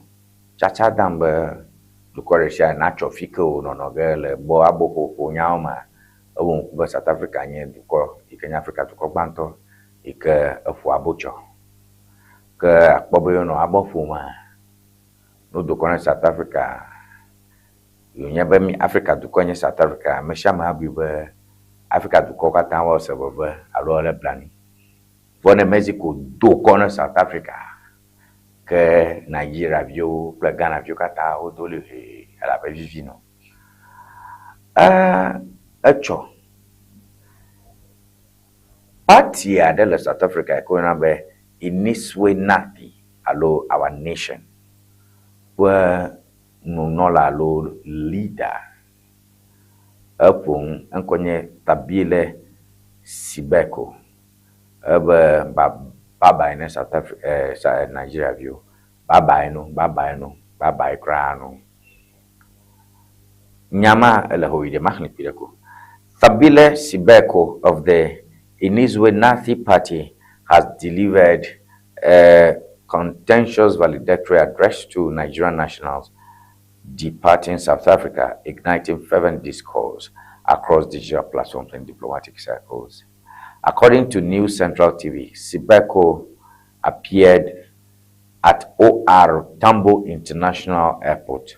tsatsa dam be dukɔ ɖe sia ɖe natsɔ fi ke wònɔnɔ ge le bɔ aboƒoƒo nyawo mea, ewɔ ŋku be South Africa nye dukɔ yi ke nye Afrika dukɔ gbãtɔ yi ke eƒo abo tsɔ. Ke akpɔ be wonɔ abɔ ƒoma, ne wodokɔ na South Africa, wònye be mi Afrika dukɔ nye South Africa, ame sia ame abui be Afrika dukɔwo katã woase veve alo alé blanui. Vɔ ne Mexico do kɔ na South Africa, ke Nigeria viwo kple Ghana viwo katã wodo li hee elabe vivi nɔ. E etsɔ. Party aɖe le South Africa yi ke woyɔna be Iniswe Nathi alo Our Nation ƒe nunɔla alo leader. Eƒo nu, eŋkɔ nye Thabile Sibeko. Ebe ba babae ne South Africa, eh, Nigeria viwo. Babae no, babae no, babae kura no. Nya ma ele ho yi ɖe maxlẽ kpuiɖe ko. Thabile Sibeko of the Inizwe Nathi Party has delivered a contentious valedictory address to Nigerian nationals departing South Africa, igniting fervent discourse across digital platforms and diplomatic circles. According to News Central TV, Sibeko appeared at OR Tambo International Airport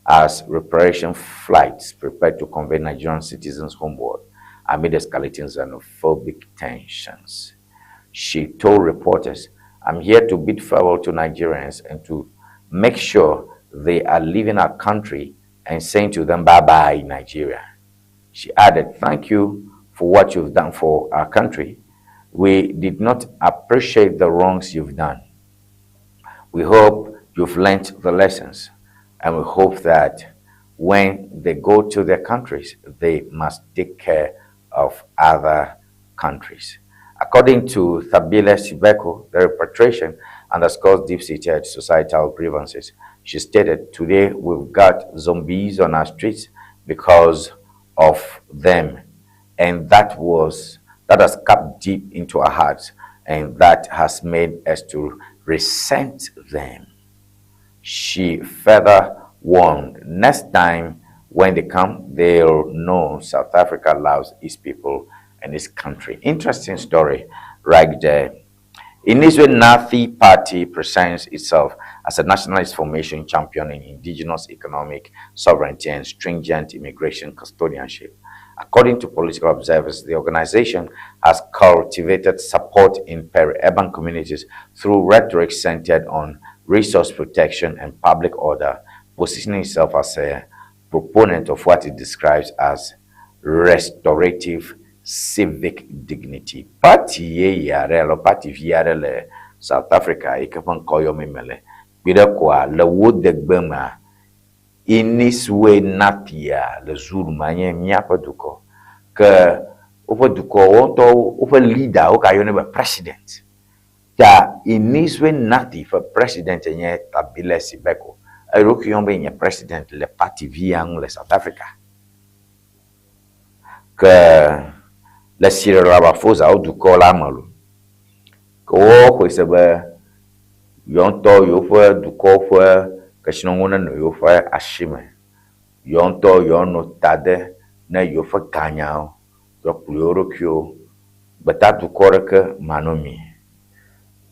as reparation flights prepared to convey Nigerian citizens homeward amid escalating xenophobic tensions. She told reporters, I'm here to bid farewell to Nigerians and to make sure they are leaving our country and saying to them, bye bye, Nigeria. She added, Thank you for what you've done for our country. We did not appreciate the wrongs you've done. We hope you've learnt the lessons, and we hope that when they go to their countries, they must take care of other countries. According to Thabile Sibeko, the repatriation underscores deep-seated societal grievances. She stated, Today we've got zombies on our streets because of them. And that was that has cut deep into our hearts and that has made us to resent them. She further warned, next time when they come, they'll know South Africa loves its people and its country. Interesting story right there. Inizwe Nathi Party presents itself as a nationalist formation championing indigenous economic sovereignty and stringent immigration custodianship. According to political observers, the organization has cultivated support in peri-urban communities through rhetoric centered on resource protection and public order, positioning itself as a proponent of what it describes as restorative civic dignity. Party yeye aɖe alo party vi aɖe le South Africa yi ke ƒe ŋkɔ yɔm mele. Kpi ɖe koa le wo degbe mea, Inizwe Nathia le Zulu ma nye míaƒe dukɔ. Ke woƒe dukɔ wo ŋutɔ woƒe leader wogayɔnɛ be president. Ta Inizwe Nathi ƒe president nye Thabile Sibeko. Eɖokui yɔm be nye president le party vi ya ŋu le South Africa. Ke le Cyril Ramaphosa wo dukɔ la me lo. Ke woxɔe se be yewo ŋutɔ yewoƒe dukɔ ƒe kesinɔnuwo nenɔ yewoƒe asi me. Yewo ŋutɔ yewoanɔ ta de ne yewoƒe ganyawo, yewoakplɔ yewo ɖokuiwo. Gbeta dukɔ ɖeke manɔmee.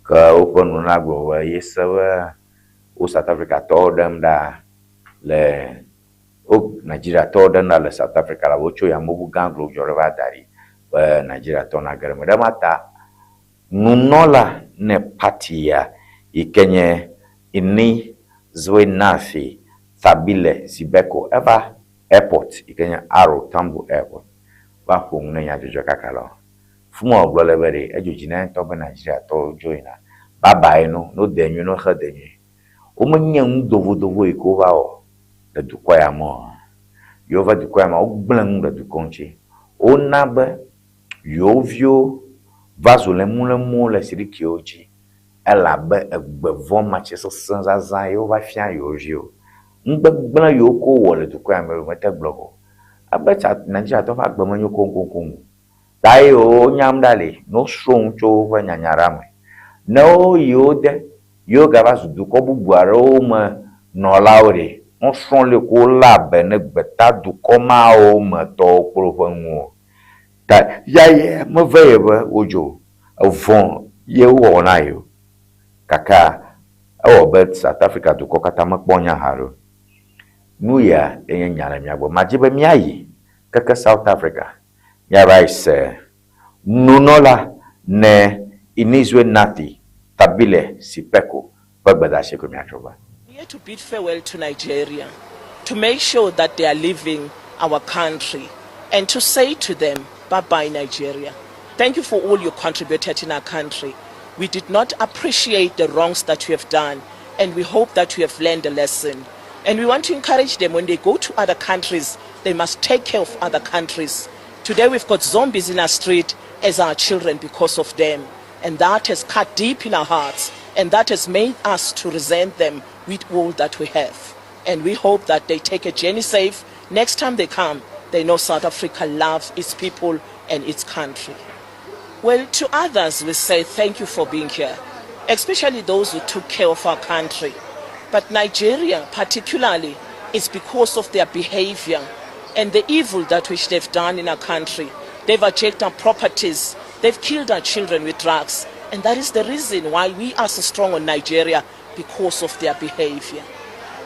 Ke woƒe nunana gblɔ be yese be wo South Africa tɔwo ɖem ɖa le wo Nigeria tɔwo ɖem ɖa le South Africa la wotso yameʋu gã glodzɔ ɖe va da ɖi be Nigeria tɔwo nage ɖe eme. Ɖe ma ta nunɔla ne party ya yi ke nye Inizwe Nathi Thabile Sibeko eva airport yi ke nye OR Tambo Airport va ƒo nu ne nyadzɔdzɔ kaka la. Fi ma wògblɔ le be ɖe edzo dzi na ye ŋutɔ be Nigeria tɔwo dzo yina. Babae no, ne wode nyuie ne woxe de nyuie. Womenye nu dovodovo yi ke wova wɔ le dukɔ ya me o. Yewo va dukɔ ya me wogblẽ nu le dukɔ ŋuti. Wona be yewo viwo va zu lemulemuwo le sirikiwo dzi elabe egbe vɔ matsi sesẽ zazã ye wova fia yewo viwo. Nugbegblẽ yiwo ke wowɔ le dukɔ ya me womete gblɔ o. Abe tsa Nigeriatɔwo ƒe agbe menyo koŋkoŋkoŋ o. Ta ye wonyam ɖa li ne wosrɔ̃ nu tso woƒe nyanya ɖa me. Ne woyi wo de yewo gava zu dukɔ bubu aɖewo me nɔlawo ɖe, wosrɔ̃ le ko wolé abe ne gbeta dukɔ mawo me tɔwo kple woƒe nuwo. Ta ya ye meve ye be wodzo evɔ̃ ye wowɔ na yewo. Gake ewɔ be South Africa dukɔ katã mekpɔ nya haɖe o. Nu ya enye nya le mía gbɔ. Madzi be míayi keke South Africa míava yi se nunɔla ne Inizwe Nathi Thabile Sibeko ƒe gbedeasi ko míatrɔ va. Here to bid farewell to Nigeria, to make sure that they are leaving our country, and to say to them, bye bye, Nigeria. Thank you for all you contributed in our country. We did not appreciate the wrongs that you have done, and we hope that you have learned a lesson. And we want to encourage them when they go to other countries, they must take care of other countries. Today we've got zombies in our street as our children because of them. And that has cut deep in our hearts. And that has made us to resent them with all that we have. And we hope that they take a journey safe. Next time they come, they know South Africa loves its people and its country. Well, to others, we say thank you for being here, especially those who took care of our country. But Nigeria, particularly, is because of their behavior and the evil that which they've done in our country. They've hijacked our properties. They've killed our children with drugs. And that is the reason why we are so strong on Nigeria, because of their behavior.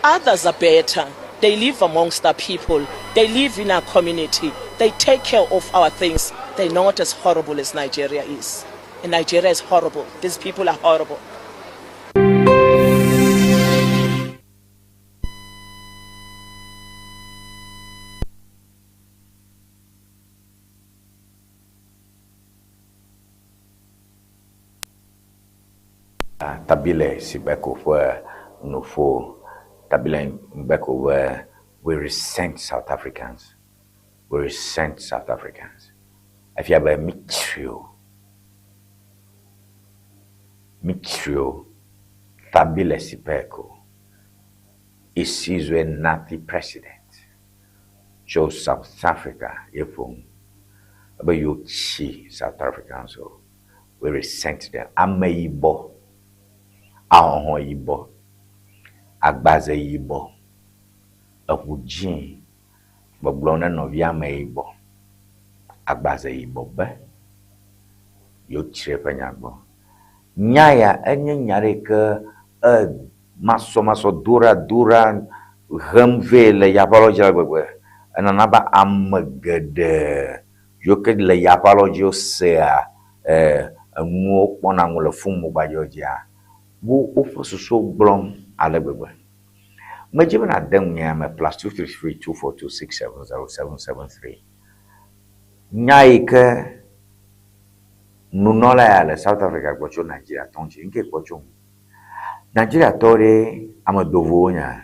Others are better. They live amongst our people. They live in our community. They take care of our things. They're not as horrible as Nigeria is. And Nigeria is horrible. These people are horrible. Tabile Sibeko ƒe nuƒo. Tabile Mbeko be we resent South Africans. We resent South Africans. Efia be mitsri wo. Mitsri wo. Tabile Sibeko Isizwe Nathi president tso South Africa ye ƒo nu ebe yewo tsi South Africans o. We resent them. Ameyibɔ, ahɔhɔ̃ yibɔ, agbaze yibɔ, eŋu dzĩ gbɔgblɔm ne nɔvia ameyibɔ, agbaze yibɔ be yewotsri eƒe nya gbɔ. Nya ya enye nya ɖe yi ke e masɔmasɔ doɖadoɖa hem vɛ le ya ƒe alɔdzi ale gbegbe. Enana be ame geɖe yiwo ke le ya ƒe alɔdzi wosea e enuwo kpɔna nu le fon gbadzɛwo dzia, wo woƒe susuwo gblɔm ale gbegbe. Medzi be nàde nu nya me +233 242 670 773. Nya yi ke nunɔla ya le South Africa gblɔ tso Nigeriatɔwo ŋuti, nu ke kpɔ tso ŋu. Nigeriatɔwo ɖe ame dovowo wonya?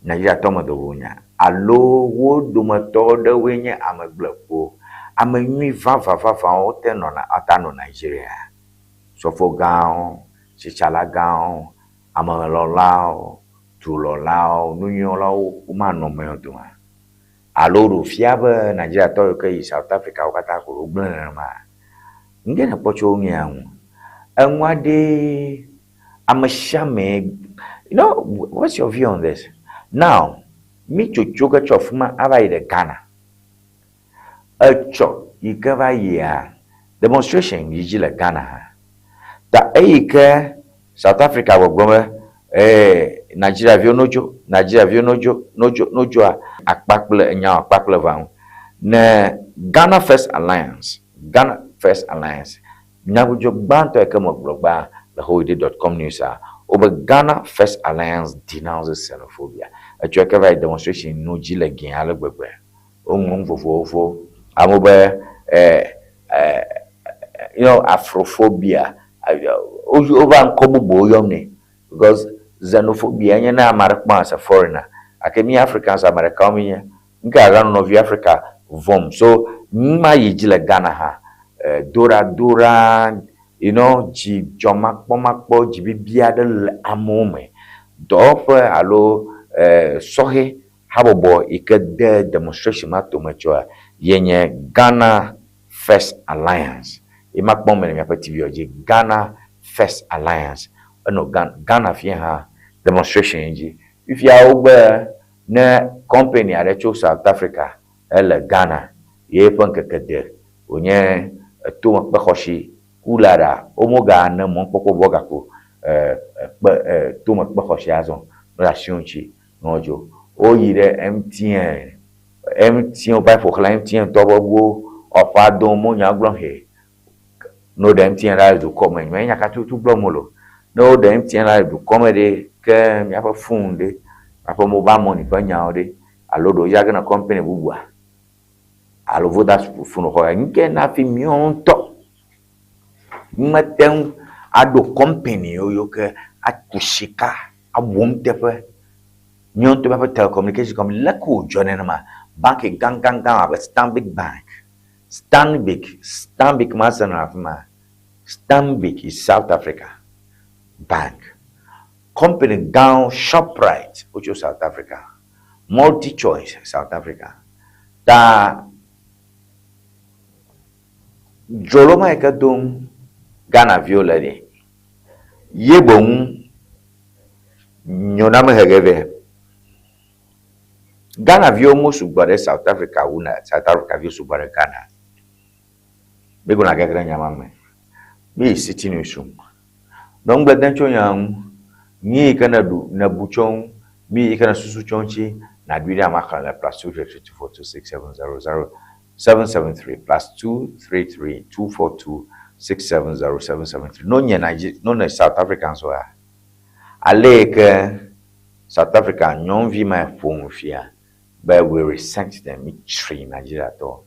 Nigeriatɔ ame dovowo wonya? Alo wo dometɔ ɖewoe nye ame gblẽkuwo? Ame nyui vavavavawo te nɔna ate anɔ Nigeria. Sɔfo gãwo, sitsala gãwo, amelɔ̃lawo, dulɔ̃lawo, nunyuiwɔlawo womanɔ ame yawo dome. Alo ɖe wòfia be Nigeriatɔ yiwo ke yi South Africa wo katã ko ɖe wogblẽ nenema? Nu ke nèkpɔ tso nu ya ŋu? Enua ɖee ame sia ame, you know, what's your view on this? Now, mí tsotso ge tso afi ma ava yi ɖe Ghana. Etsɔ yi ke va yia, demonstration yi dzi le Ghana hã. Ta eyi ke South Africa gbɔgblɔm be ee Nigeria viwo no dzo, Nigeria viwo no dzo, no dzo, no dzoa, akpa kple enyawo akpa kple evea ŋu. Ne Ghana First Alliance, Ghana First Alliance, nyagbɔdzɔ gbãtɔ yi ke megblɔ gbã le howide dot com news a, wobe Ghana First Alliance denounces xenophobia. Etsɔ yi ke va yi demonstration no dzi le gɛ̃ ale gbegbe. Woŋlɔ nu vovovowo. Amewo be eh, eh, you know, Afrophobia. Wova ŋkɔ bubuwo yɔm nɛ because xenophobia nye ne ame aɖe kpɔm as a foreigner. Gake mí Africans ame ɖekawo míenye. Nu ka yeaganɔ nɔvi Africa vɔ̃m? So nu ma yi dzi le Ghana hã. Eh, doɖadoɖa, you know, dzidzɔmakpɔmakpɔ, dzibibi aɖe le amewo me. Dɔwɔƒe alo eh, sɔhɛ Habɔbɔ yi ke de demonstration ma tome tsoa ye nye Ghana First Alliance. Ye ma kpɔm mele miaƒe TV dzi. Ghana First Alliance. Enɔ Ghana, Ghana fia hã demonstration yi dzi. Fifia wogbe ne company aɖe tso South Africa hele Ghana ye eƒe ŋkeke de wònye etome kpexɔsi kula ɖa, womoga ne mɔkpɔkpɔ bɔ gakpo kpe tome kpexɔsi azɔ ne asi wo ŋuti. Nɔ dzo. Woyi ɖe MTN, MTN wova ƒo xlã MTN tɔ be ʋuwo ɔƒa dom wo nya gblɔm he. Ne woɖe MTN ɖa le dukɔ me, nyɔe nya ka tutu gblɔm wole o. Ne woɖe MTN ɖa le dukɔ me ɖe, ke míaƒe fon ɖe, míaƒe mobile money ƒe nyawo ɖe, alo ɖe wodzra ge na kɔmpani bubua, alo Vodafone xɔ ya, nu ke na hafi míawo ŋutɔ mete ŋu. Aɖo kɔmpaniwo yiwo ke aku sika awɔ nuteƒe. Míawo ŋutɔ míaƒe telecommunication company, leke wòdzɔ nenema? Banki gãgãgã abe Stanbic Bank, Stanbic, Stanbic ma se nɔ afi ma. Stanbic is South Africa bank. Kɔmpani gãwo, Shoprite, wotso South Africa. MultiChoice, South Africa. Ta dzrolo ma yi ke dom Ghana viwo le ɖe, ye boŋ nyo na me hege vɛ. Ghana viwo mo sugbɔ ɖe South Africa wu na South Africa viwo sugbɔ ɖe Ghana. Mi gblɔna gege ɖe nya ma me. Mi yi City News room. Nɔ ŋugble dem tso nyaa ŋu. Nu yi ke nèɖu, nèbu tso eŋu, nu yi ke nèsusu tso eŋuti, nàɖoe ɖe ame xlẽ le +233 242 670 0773, +233 242 670 773. Ne wonye Niger, ne wone South Africans oa, ale yi ke South Africa nyɔnuvi ma ƒo nu fia be we resent them, mitsri Nigeriatɔwo.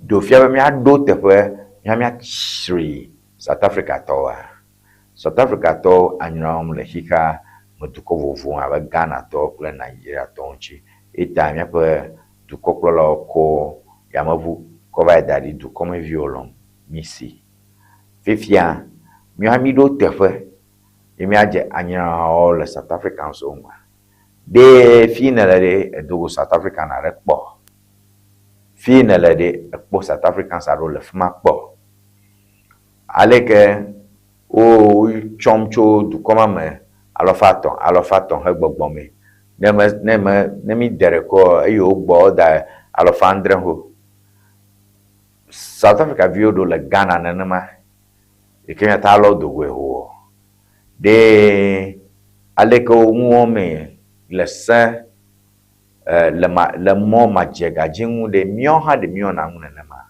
Ɖo fia be míaɖo teƒe mía míatsri South Africa tɔwoa? South Africa tɔwo anyra wɔm le xexea me dukɔ vovovowo abe Ghana tɔwo kple Nigeria tɔwo ŋuti. Eya míaƒe dukɔkplɔlawo kɔ yameʋu kɔ va yi da ɖi dukɔmeviwo lɔm mísi. Fifia míawo hã míɖo teƒe ye míadze anyrawo le South Africans wo ŋua? Ɖe fi nèle ɖe èdo go South African aɖe kpɔ? Fi nèle ɖe èkpɔ South Africans aɖewo le fi ma kpɔ? Aleke wotsɔm tso dukɔ ma me alɔfa etɔ̃ alɔfa etɔ̃ hegbɔgbɔ mee. Ne me ne me ne mi de ɖekɔ eye wogbɔ woda alɔfa adre ho. South Africa viwo ɖo le Ghana nenema yi ke míate alɔ do goe ho. Ɖe aleke wo nu wɔmee le se e le ma le mɔ madzegadzi ŋu ɖe míawo hã ɖe míewɔna nu nenema?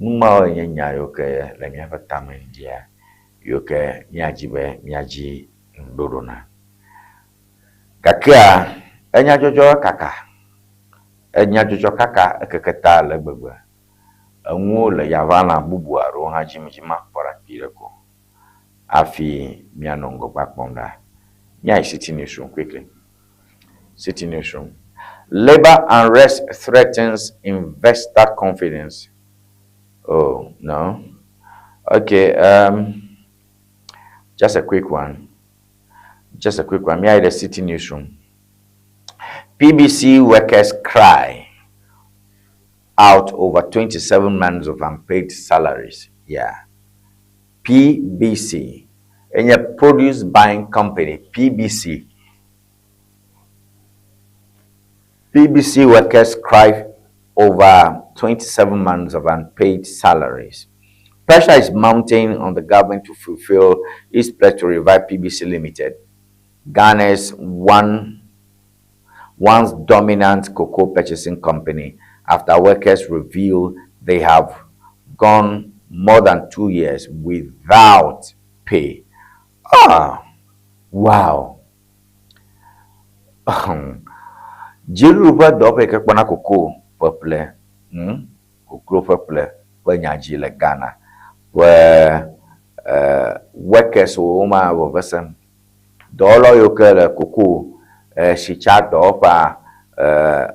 Nu mawoe nye nya yiwo ke le míaƒe tame dzia yiwo ke míadzi be míadzi ŋuɖoɖo na. Gakea enyadzɔdzɔ kaka, enyadzɔdzɔ kaka ekeke ta le egbegbe. Enuwo le yaʋalã bubu aɖewo hã dzi medzi makpɔ ɖa kpuiɖe ko hafi míanɔ ŋgɔgbea kpɔm ɖa. Míayi City Newsroom quickly. City Newsroom. Labour unrest threatens investor confidence. Oh, no. Okay, just a quick one. Just a quick one. Míayi the City Newsroom. PBC workers cry out over 27 months of unpaid salaries. Yeah. PBC. Enye Produce Buying Company, PBC. PBC workers cry over 27 months of unpaid salaries. Pressure is mounting on the government to fulfill its pledge to revive PBC Limited, Ghana's once dominant cocoa purchasing company, after workers reveal they have gone more than 2 years without pay. Ah, wow. Dziɖuɖu ƒe dɔwɔƒe yi ke kpɔna koko ƒeƒle, koklo ƒeƒle ƒe nya dzi le Ghana ƒe workers wo ma veve sem. Dɔwɔlawo yiwo ke le koko sitsa dɔwɔƒea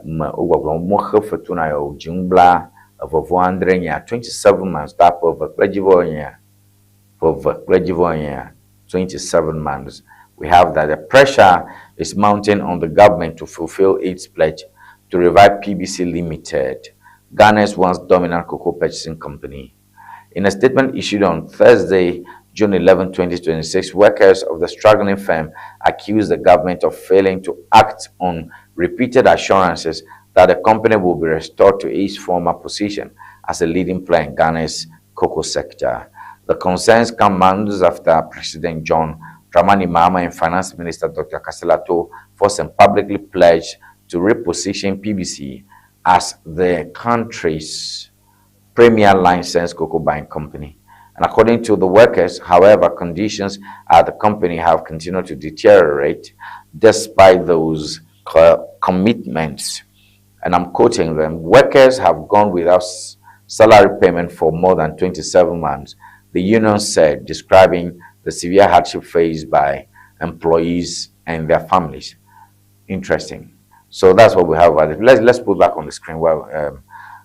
me wogbɔgblɔm womexe fetu na yewo o. Dziŋgbla eve vɔ adre nyia 27 months ta ƒe eve kple dzivɔ nyia ƒe eve kple dzivɔ nyia 27 months. We have that the pressure is mounting on the government to fulfill its pledge to revive PBC Limited, Ghana's once dominant cocoa purchasing company. In a statement issued on Thursday, June 11, 2026, workers of the struggling firm accused the government of failing to act on repeated assurances that the company will be restored to its former position as a leading player in Ghana's cocoa sector. The concerns come months after President John Dramani Mahama and Finance Minister Dr. Cassiel Ato Forson publicly pledged to reposition PBC as the country's premier licensed cocoa buying company. And according to the workers, however, conditions at the company have continued to deteriorate despite those commitments. And I'm quoting them: workers have gone without salary payment for more than 27 months, the union said, describing the severe hardship faced by employees and their families. Interesting. So that's what we have. Let's, let's put back on the screen. Well,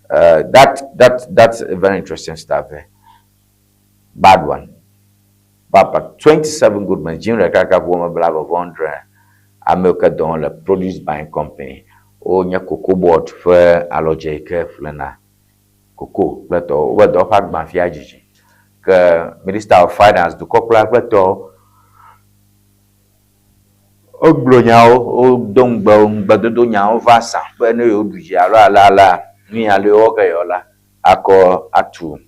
that, that, that's a very interesting stuff there. Bad one. But, 27 good men, Jim Rekaka, woman, blah, blah, blah, amewo ke dɔ wɔm le produce buying company wonye cocoa board ƒe alɔdze yi ke ƒlena cocoa kple tɔwo. Wobe dɔwɔƒe agbã fia dzidzi. Ke minister of finance dukɔkplɔla kple tɔwo wogblɔ nyawo wodo ŋugbe ŋugbedodo nyawo va zã be ne yewo ɖu dzi alo ale alea nu ya le yewo ke yewo la akɔ atu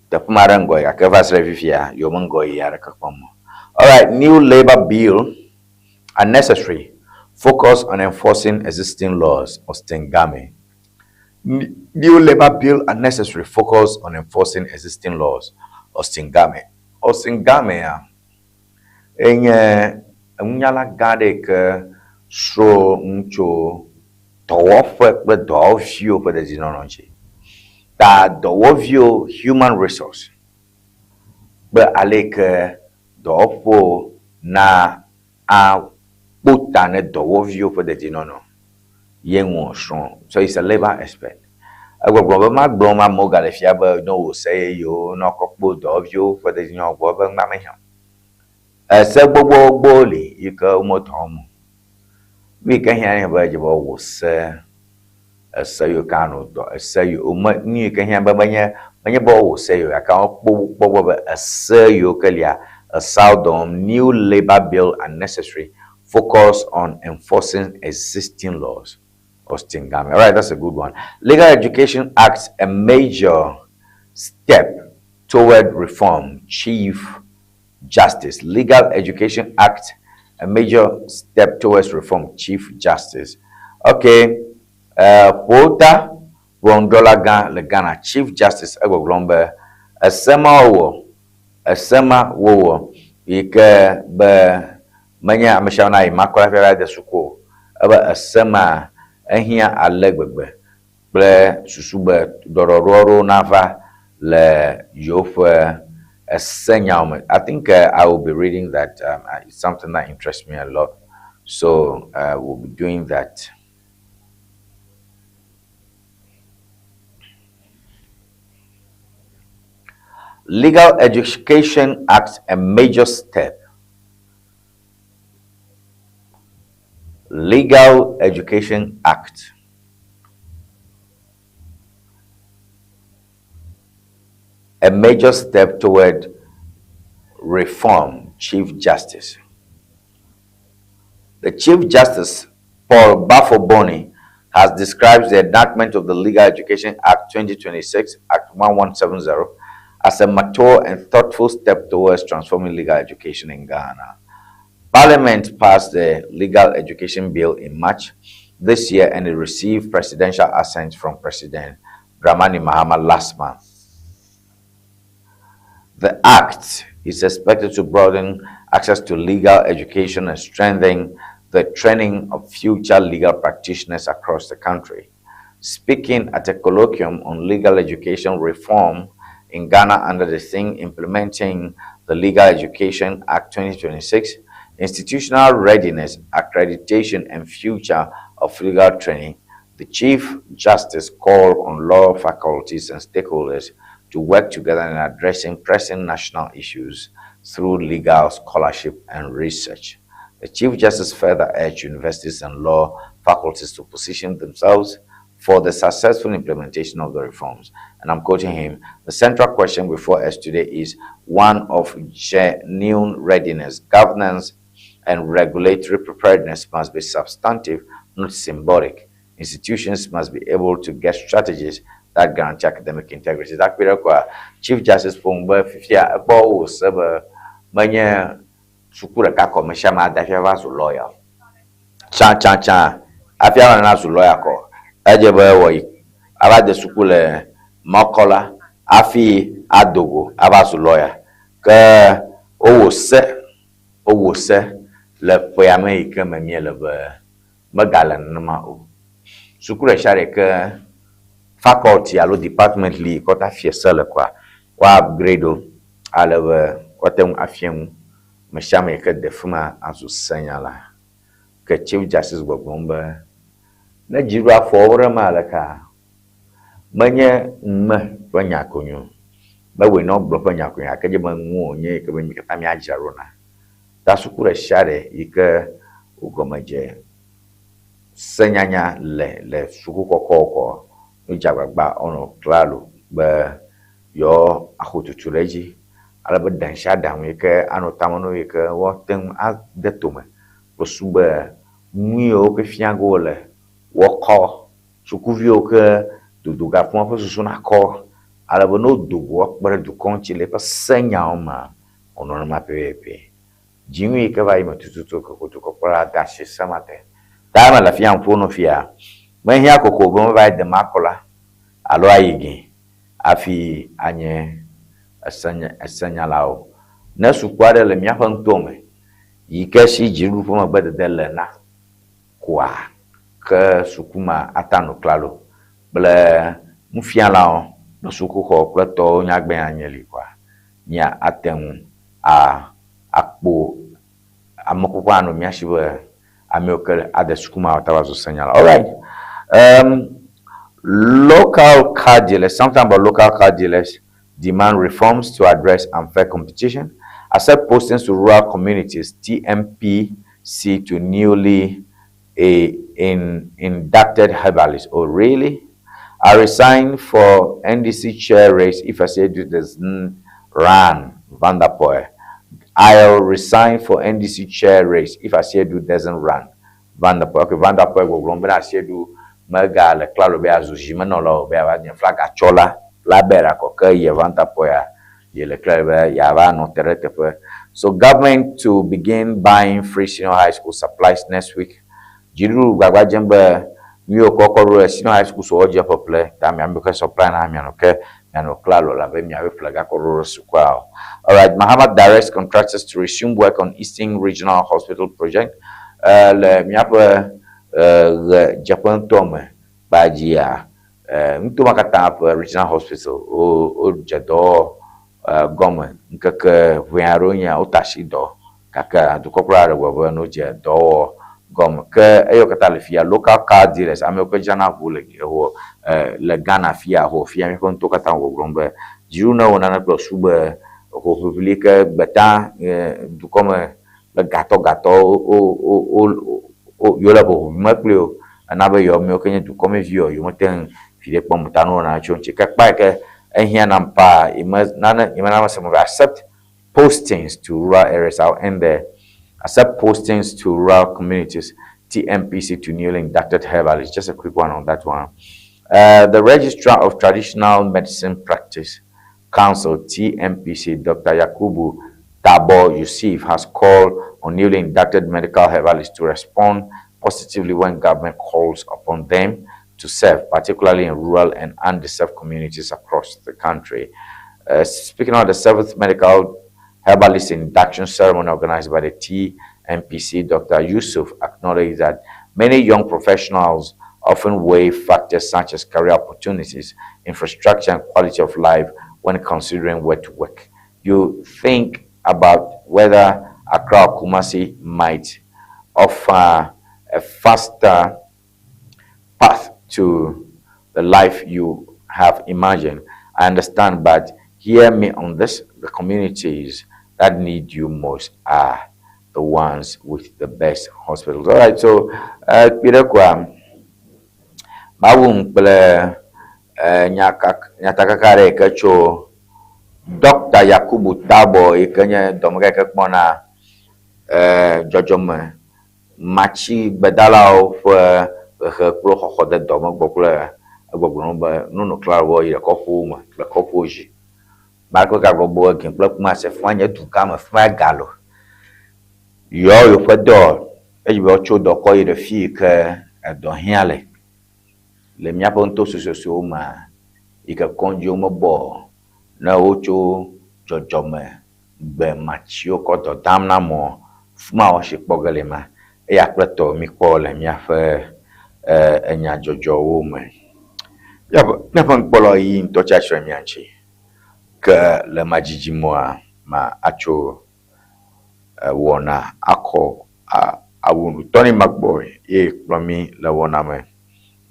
teƒe ma ɖe ŋgɔ gake va se ɖe fifia yewo me ŋgɔ yi aɖeke kpɔm o. Alright, new labour bill unnecessary. Focus on enforcing existing laws. Austin Game. New labor bill unnecessary. Focus on enforcing existing laws. Austin Game. Austin Game ya enye enunyala gã aɖe yi ke srɔ̃ nu tso dɔwɔƒe kple dɔwɔviwo ƒe dedienɔnɔ ŋuti. Ta dɔwɔviwo human resource kple ale yi ke dɔwɔƒewo na akpo ta ne dɔwɔviwo ƒe dedienɔnɔ ye ŋu wòsrɔ̃. So he's a labour expert. Egbɔgblɔ be magblɔ ma amewo gale fia be ne wò se yeyewo ne wokɔ kpo dɔwɔviwo ƒe dedienɔnɔ gbɔ be ŋgba mehiã o. Ese gbogbogbò li yi ke wometɔ wɔm o. Nu yi ke hiã nye be dze be wò se ese yiwo ke anɔ dɔ ese yiwo me nu yi ke hiã be menye menye be wò se yiwo gake wokpɔ kpɔ gbɔ be ese yiwo ke lia eseawo dɔ wɔm. New labour bill unnecessary. Focus on enforcing existing laws. Austin Game. All right, that's a good one. Legal Education Act, a major step toward reform. Chief Justice. Legal Education Act, a major step towards reform. Chief Justice. Okay. Ƒota ʋɔnudrɔ̃la gã le Ghana, Chief Justice egbɔgblɔm be ese ma wowɔ, ese ma wowɔ yi ke be menye ame sia ame nayi makɔ hafi ava de suku o. Ebe ese ma ehiã ale gbegbe kple susu be ɖɔɖɔɖo aɖewo nava le yewoƒe esenyawo me. I think I will be reading that. It's something that interests me a lot. So we'll be doing that. Legal Education Act, a major step. Legal Education Act. A major step toward reform, Chief Justice. The Chief Justice, Paul Baffoe-Bonnie, has described the enactment of the Legal Education Act 2026, Act 1170, as a mature and thoughtful step towards transforming legal education in Ghana. Parliament passed the Legal Education Bill in March this year and it received presidential assent from President Dramani Mahama last month. The act is expected to broaden access to legal education and strengthen the training of future legal practitioners across the country. Speaking at a colloquium on legal education reform in Ghana under the theme Implementing the Legal Education Act 2026, Institutional Readiness, Accreditation and Future of Legal Training, the Chief Justice called on law faculties and stakeholders to work together in addressing pressing national issues through legal scholarship and research. The Chief Justice further urged universities and law faculties to position themselves for the successful implementation of the reforms. And I'm quoting him, the central question before us today is one of genuine readiness. Governance and regulatory preparedness must be substantive, not symbolic. Institutions must be able to get strategies that guarantee academic integrity. That period, Chief Justice ƒo fifia ekpɔ wo se be menye suku ɖeka kɔ me sia ame ade hafi ava zu lawyer. Tsã tsã tsã hafi ame nazu lawyer kɔ edze be wɔ ava de suku le Makola hafi ado go ava zu lawyer. Ke wowɔ se wowɔ se le ƒea me yi ke me míele be megale nenema o. Suku ɖe sia ɖe ke Faculty alo department li yi ke woate afia se le koa, woa upgrade wo ale be woate ŋu afia nu ame sia ame yi ke de fi ma azu senyala. Ke Chief Justice gbɔgblɔm be, ne dziɖuɖua fɔ wo ɖe eme alekea, menye ŋme ƒe nya ko nyo, mewɔe ne wogblɔ ƒe nya ko nyo gake edze be ŋu wònye yi ke be mí katã míadzra ɖo na. Ta suku ɖe sia ɖe yi ke wo gɔme dze senyanya le le suku kɔkɔwo kɔ wodze agbagba wonɔ klalo be yewoa axo tutu ɖe edzi ale be ɖaŋsiaɖaŋu yi ke anɔ tame na wo yi ke woate ŋu ade tome kple su be nu yiwo ke fia ge wole woakɔ sukuviwo ke dodo gakpɔa ƒe susu nakɔ ale be ne wodo go woakpe ɖe dukɔ ŋuti le eƒe senyawo mea, wònɔ nenema pɛpɛpɛ. Dzinu yi ke va yi me tututu ke ko dukɔkplɔla de asi se ma te. Ta eme le afia ŋƒo no fia, mehiã kokoko be meva yi demakɔla alo ayi gɛ hafi anye esenyala o. Ne suku aɖe le míaƒe nutoa me yi ke si dziɖuɖu ƒe megbedede le na koa, ke suku ma ate anɔ klalo kple nufialawo kple sukuxɔ kple tɔwo nyagbe anye li koa, mía ate ŋu a akpo amekuku anɔ mía si be amewo ke ade suku ma ta va zu senyala. All right. Local car dealers, something about local car dealers demand reforms to address unfair competition, accept postings to rural communities, TMPC to newly a, in, inducted herbalists. Oh, really? I resign for NDC chair race if Asiedu doesn't run Vanderpuye. I'll resign for NDC chair race if Asiedu doesn't run Vanderpuye. Okay, Vanderpuye gbɔgblɔm bena Asiedu mega le klalo be azu zimenɔla o be yeava nye flagatsɔla la be ɖe ke ye Vanderpuye ye le klalo be yeava nɔ te ɖe teƒe. So government to begin buying free senior high school supplies next week. Dziɖuɖu gbagba dzem be nu yiwo kɔ kɔ ɖo ɖe senior high school sɔwɔ dze ƒeƒle ta miame ke supply na mianɔ ke mianɔ klalo elabe miawoe ƒle gakɔ ɖo ɖe sukua o. Alright, Mahama directs contractors to resume work on Eastern Regional Hospital project. Le míaƒe ɣe dzeƒe ŋutɔ me kpa dzia, nuto ma katã ƒe Regional Hospital wo wodze dɔ gɔme ŋkeke ʋɛ aɖewo nye wota asi dɔ gake dukɔkplɔla ɖe gblɔ be ne wodze dɔwɔwɔ gɔme. Ke eyiwo katã le fia local car dealers amewo ke dzrana ʋu le ʋu le Ghana fia ʋu fia míaƒe nutowo katã gbɔgblɔm be dziɖuɖu ne wɔ nane kple su be hoʋiʋli ke gbeta dukɔme kple gatɔ gatɔwo wo wo wo wo yewo le hoʋiʋli me kpli wo ena be yewo amewo ke nye dukɔmeviwo yewomete ŋu viɖe kpɔm o ta ne wowɔ nane tso eŋuti. Ke kpa yi ke ehiã nam paa yi me nane yi mena mese me be accept postings to rural areas. I'll end there. Accept postings to rural communities, TMPC to newly inducted herbalists. Just a quick one on that one. The Registrar of Traditional Medicine Practice Council, TMPC, Dr. Yakubu Tabo Yusuf, has called on newly inducted medical herbalists to respond positively when government calls upon them to serve, particularly in rural and underserved communities across the country. Speaking of the seventh medical herbalist induction ceremony organized by the TMPC, Dr. Yusuf acknowledged that many young professionals often weigh factors such as career opportunities, infrastructure, and quality of life when considering where to work. You think about whether Accra or Kumasi might offer a faster path to the life you have imagined. I understand, but hear me on this. The communities that need you most are the ones with the best hospitals. All right, so kpi kwa mawu kple nyatakaka ɖe yi ke tso Dr. Yakubu Tabo yi ke nye dɔmegã yi ke kpɔna dzɔdzɔme matsi gbedalawo ƒe hehe kple xɔxɔ de dɔme gbɔ kple egbɔgblɔ be nono klalo be yi ɖe kɔƒewo me le kɔƒewo dzi. Marko gagblɔ be gin kple Kumasi fi ma nye dugã me fi ma ga le. Yewo yewoƒe dɔ edzi be woatso dɔ kɔ yi ɖe fi yi ke edɔ hiã le. Le míaƒe nuto suesuesuewo mea yi ke kɔdziwo mebɔ ne wotso dzɔdzɔme gbe matsiwo kɔ dɔ dam na amewo fi ma woasi kpɔ ge le ma. Eya kple tɔ míkpɔ le míaƒe enyadzɔdzɔwo me. Míaƒe míaƒe nukpɔla ɣi ŋutɔ tsi atsitre mía ŋuti. Ke le madzidzi mɔa ma atso wɔna akɔ awu nu. Tony Magbɔe ye kplɔ mí le wɔna me.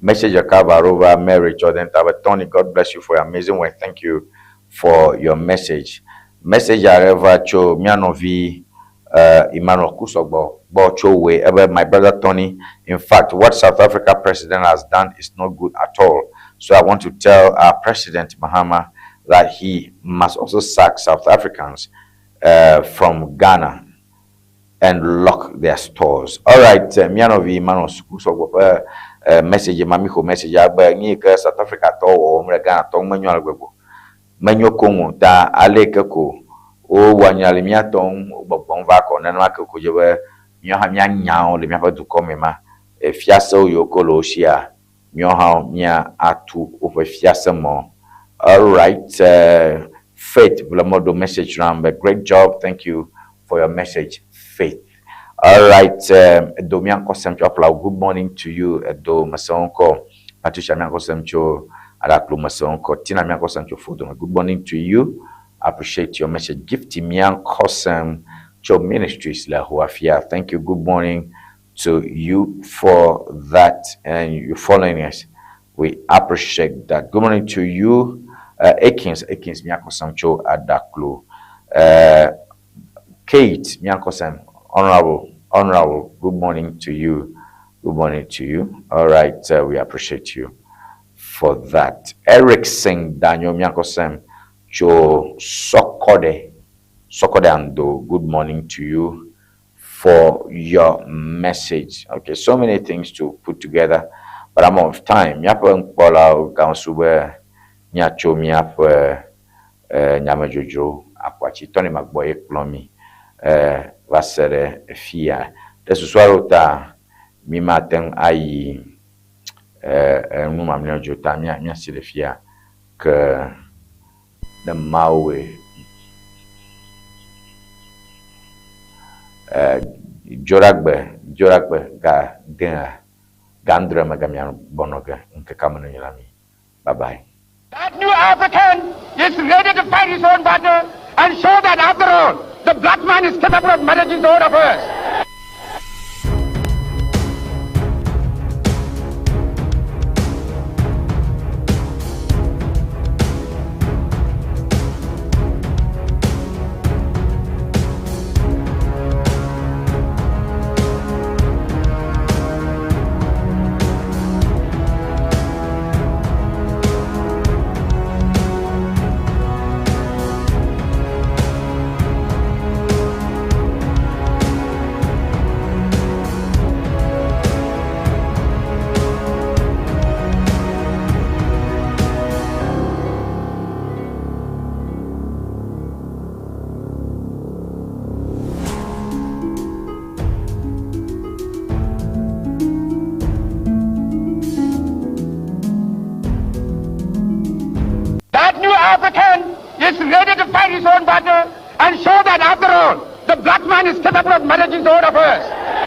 Message ɖeka va ɖo va Mary Jordan ta be Tony God bless you for your amazing work thank you for your message. Message aɖe va tso mía nɔvi Emmanuel Kusɔgbɔ gbɔ tso Woe ebe my brother Tony in fact what South Africa president has done is not good at all so I want to tell our president Mahama that he must also sack South Africans uh, from Ghana and lock their stores. Alright, eh, mía nɔvi Emmanuel Kusɔgbɔ ƒe eh, message ma mi xɔ message agbe nyi ke South Africa tɔwo wɔwɔm ɖe Ghana tɔwo ŋu menyo ale gbegbe o. Menyo koŋ o, ta ale ke ko wowɔa nya le mía tɔwo ŋu wogbɔgbɔm va kɔ nenema ke ko dze be míawo hã míanya wo le míaƒe dukɔ me ma. E, fiasewo yiwo ke le wo sia, míawo hã mía atu woƒe fiase mɔ. Alright, uh, Faith Vlemodo message nam be great job, thank you for your message, Faith. Alright, um, Edo mía ŋkɔ sem tso Aƒlawo, good morning to you, Edo mesewo ŋkɔ. Patricia mía ŋkɔ sem tso Aɖaklo mesewo ŋkɔ. Tina mía ŋkɔ sem tso Fodome, good morning to you. Appreciate your message. Gifty mía ŋkɔ sem tso Ministries le Hoafia. Thank you, good morning to you for that and you following us. We appreciate that. Good morning to you, Akins. Akins mía ŋkɔ sem tso Aɖaklo. Kate mía ŋkɔ sem, Honorable, Honorable, good morning to you. Good morning to you. All right, we appreciate you for that. Erickson Daniel mía ŋkɔ sem tso Sɔkɔɖe, Sɔkɔɖe Ando. Good morning to you for your message. Okay, so many things to put together, but I'm off time. Míaƒe nukpɔlawo gãwo be míatso míaƒe eh, nyamedzodzro aƒu atsi. Tony Magbɔ ye kplɔ mí eh, va se ɖe fia. Ɖe susu aɖewo ta mí mate ŋu ayi eh, enu mamlɛawo dzi o ta mía míasi le fia ke ne Mawu wɔe eh, Dzoɖagbe Dzoɖagbe ga dea ga adre me ga mia gbɔnɔ ge ŋkekea me nɔ nyi na mí. Bye bye. That new African is ready to fight his own battle and show that after all, the black man is capable of managing his own affairs. That new African is ready to fight his own battle and show that after all, the black man is capable of managing his own affairs.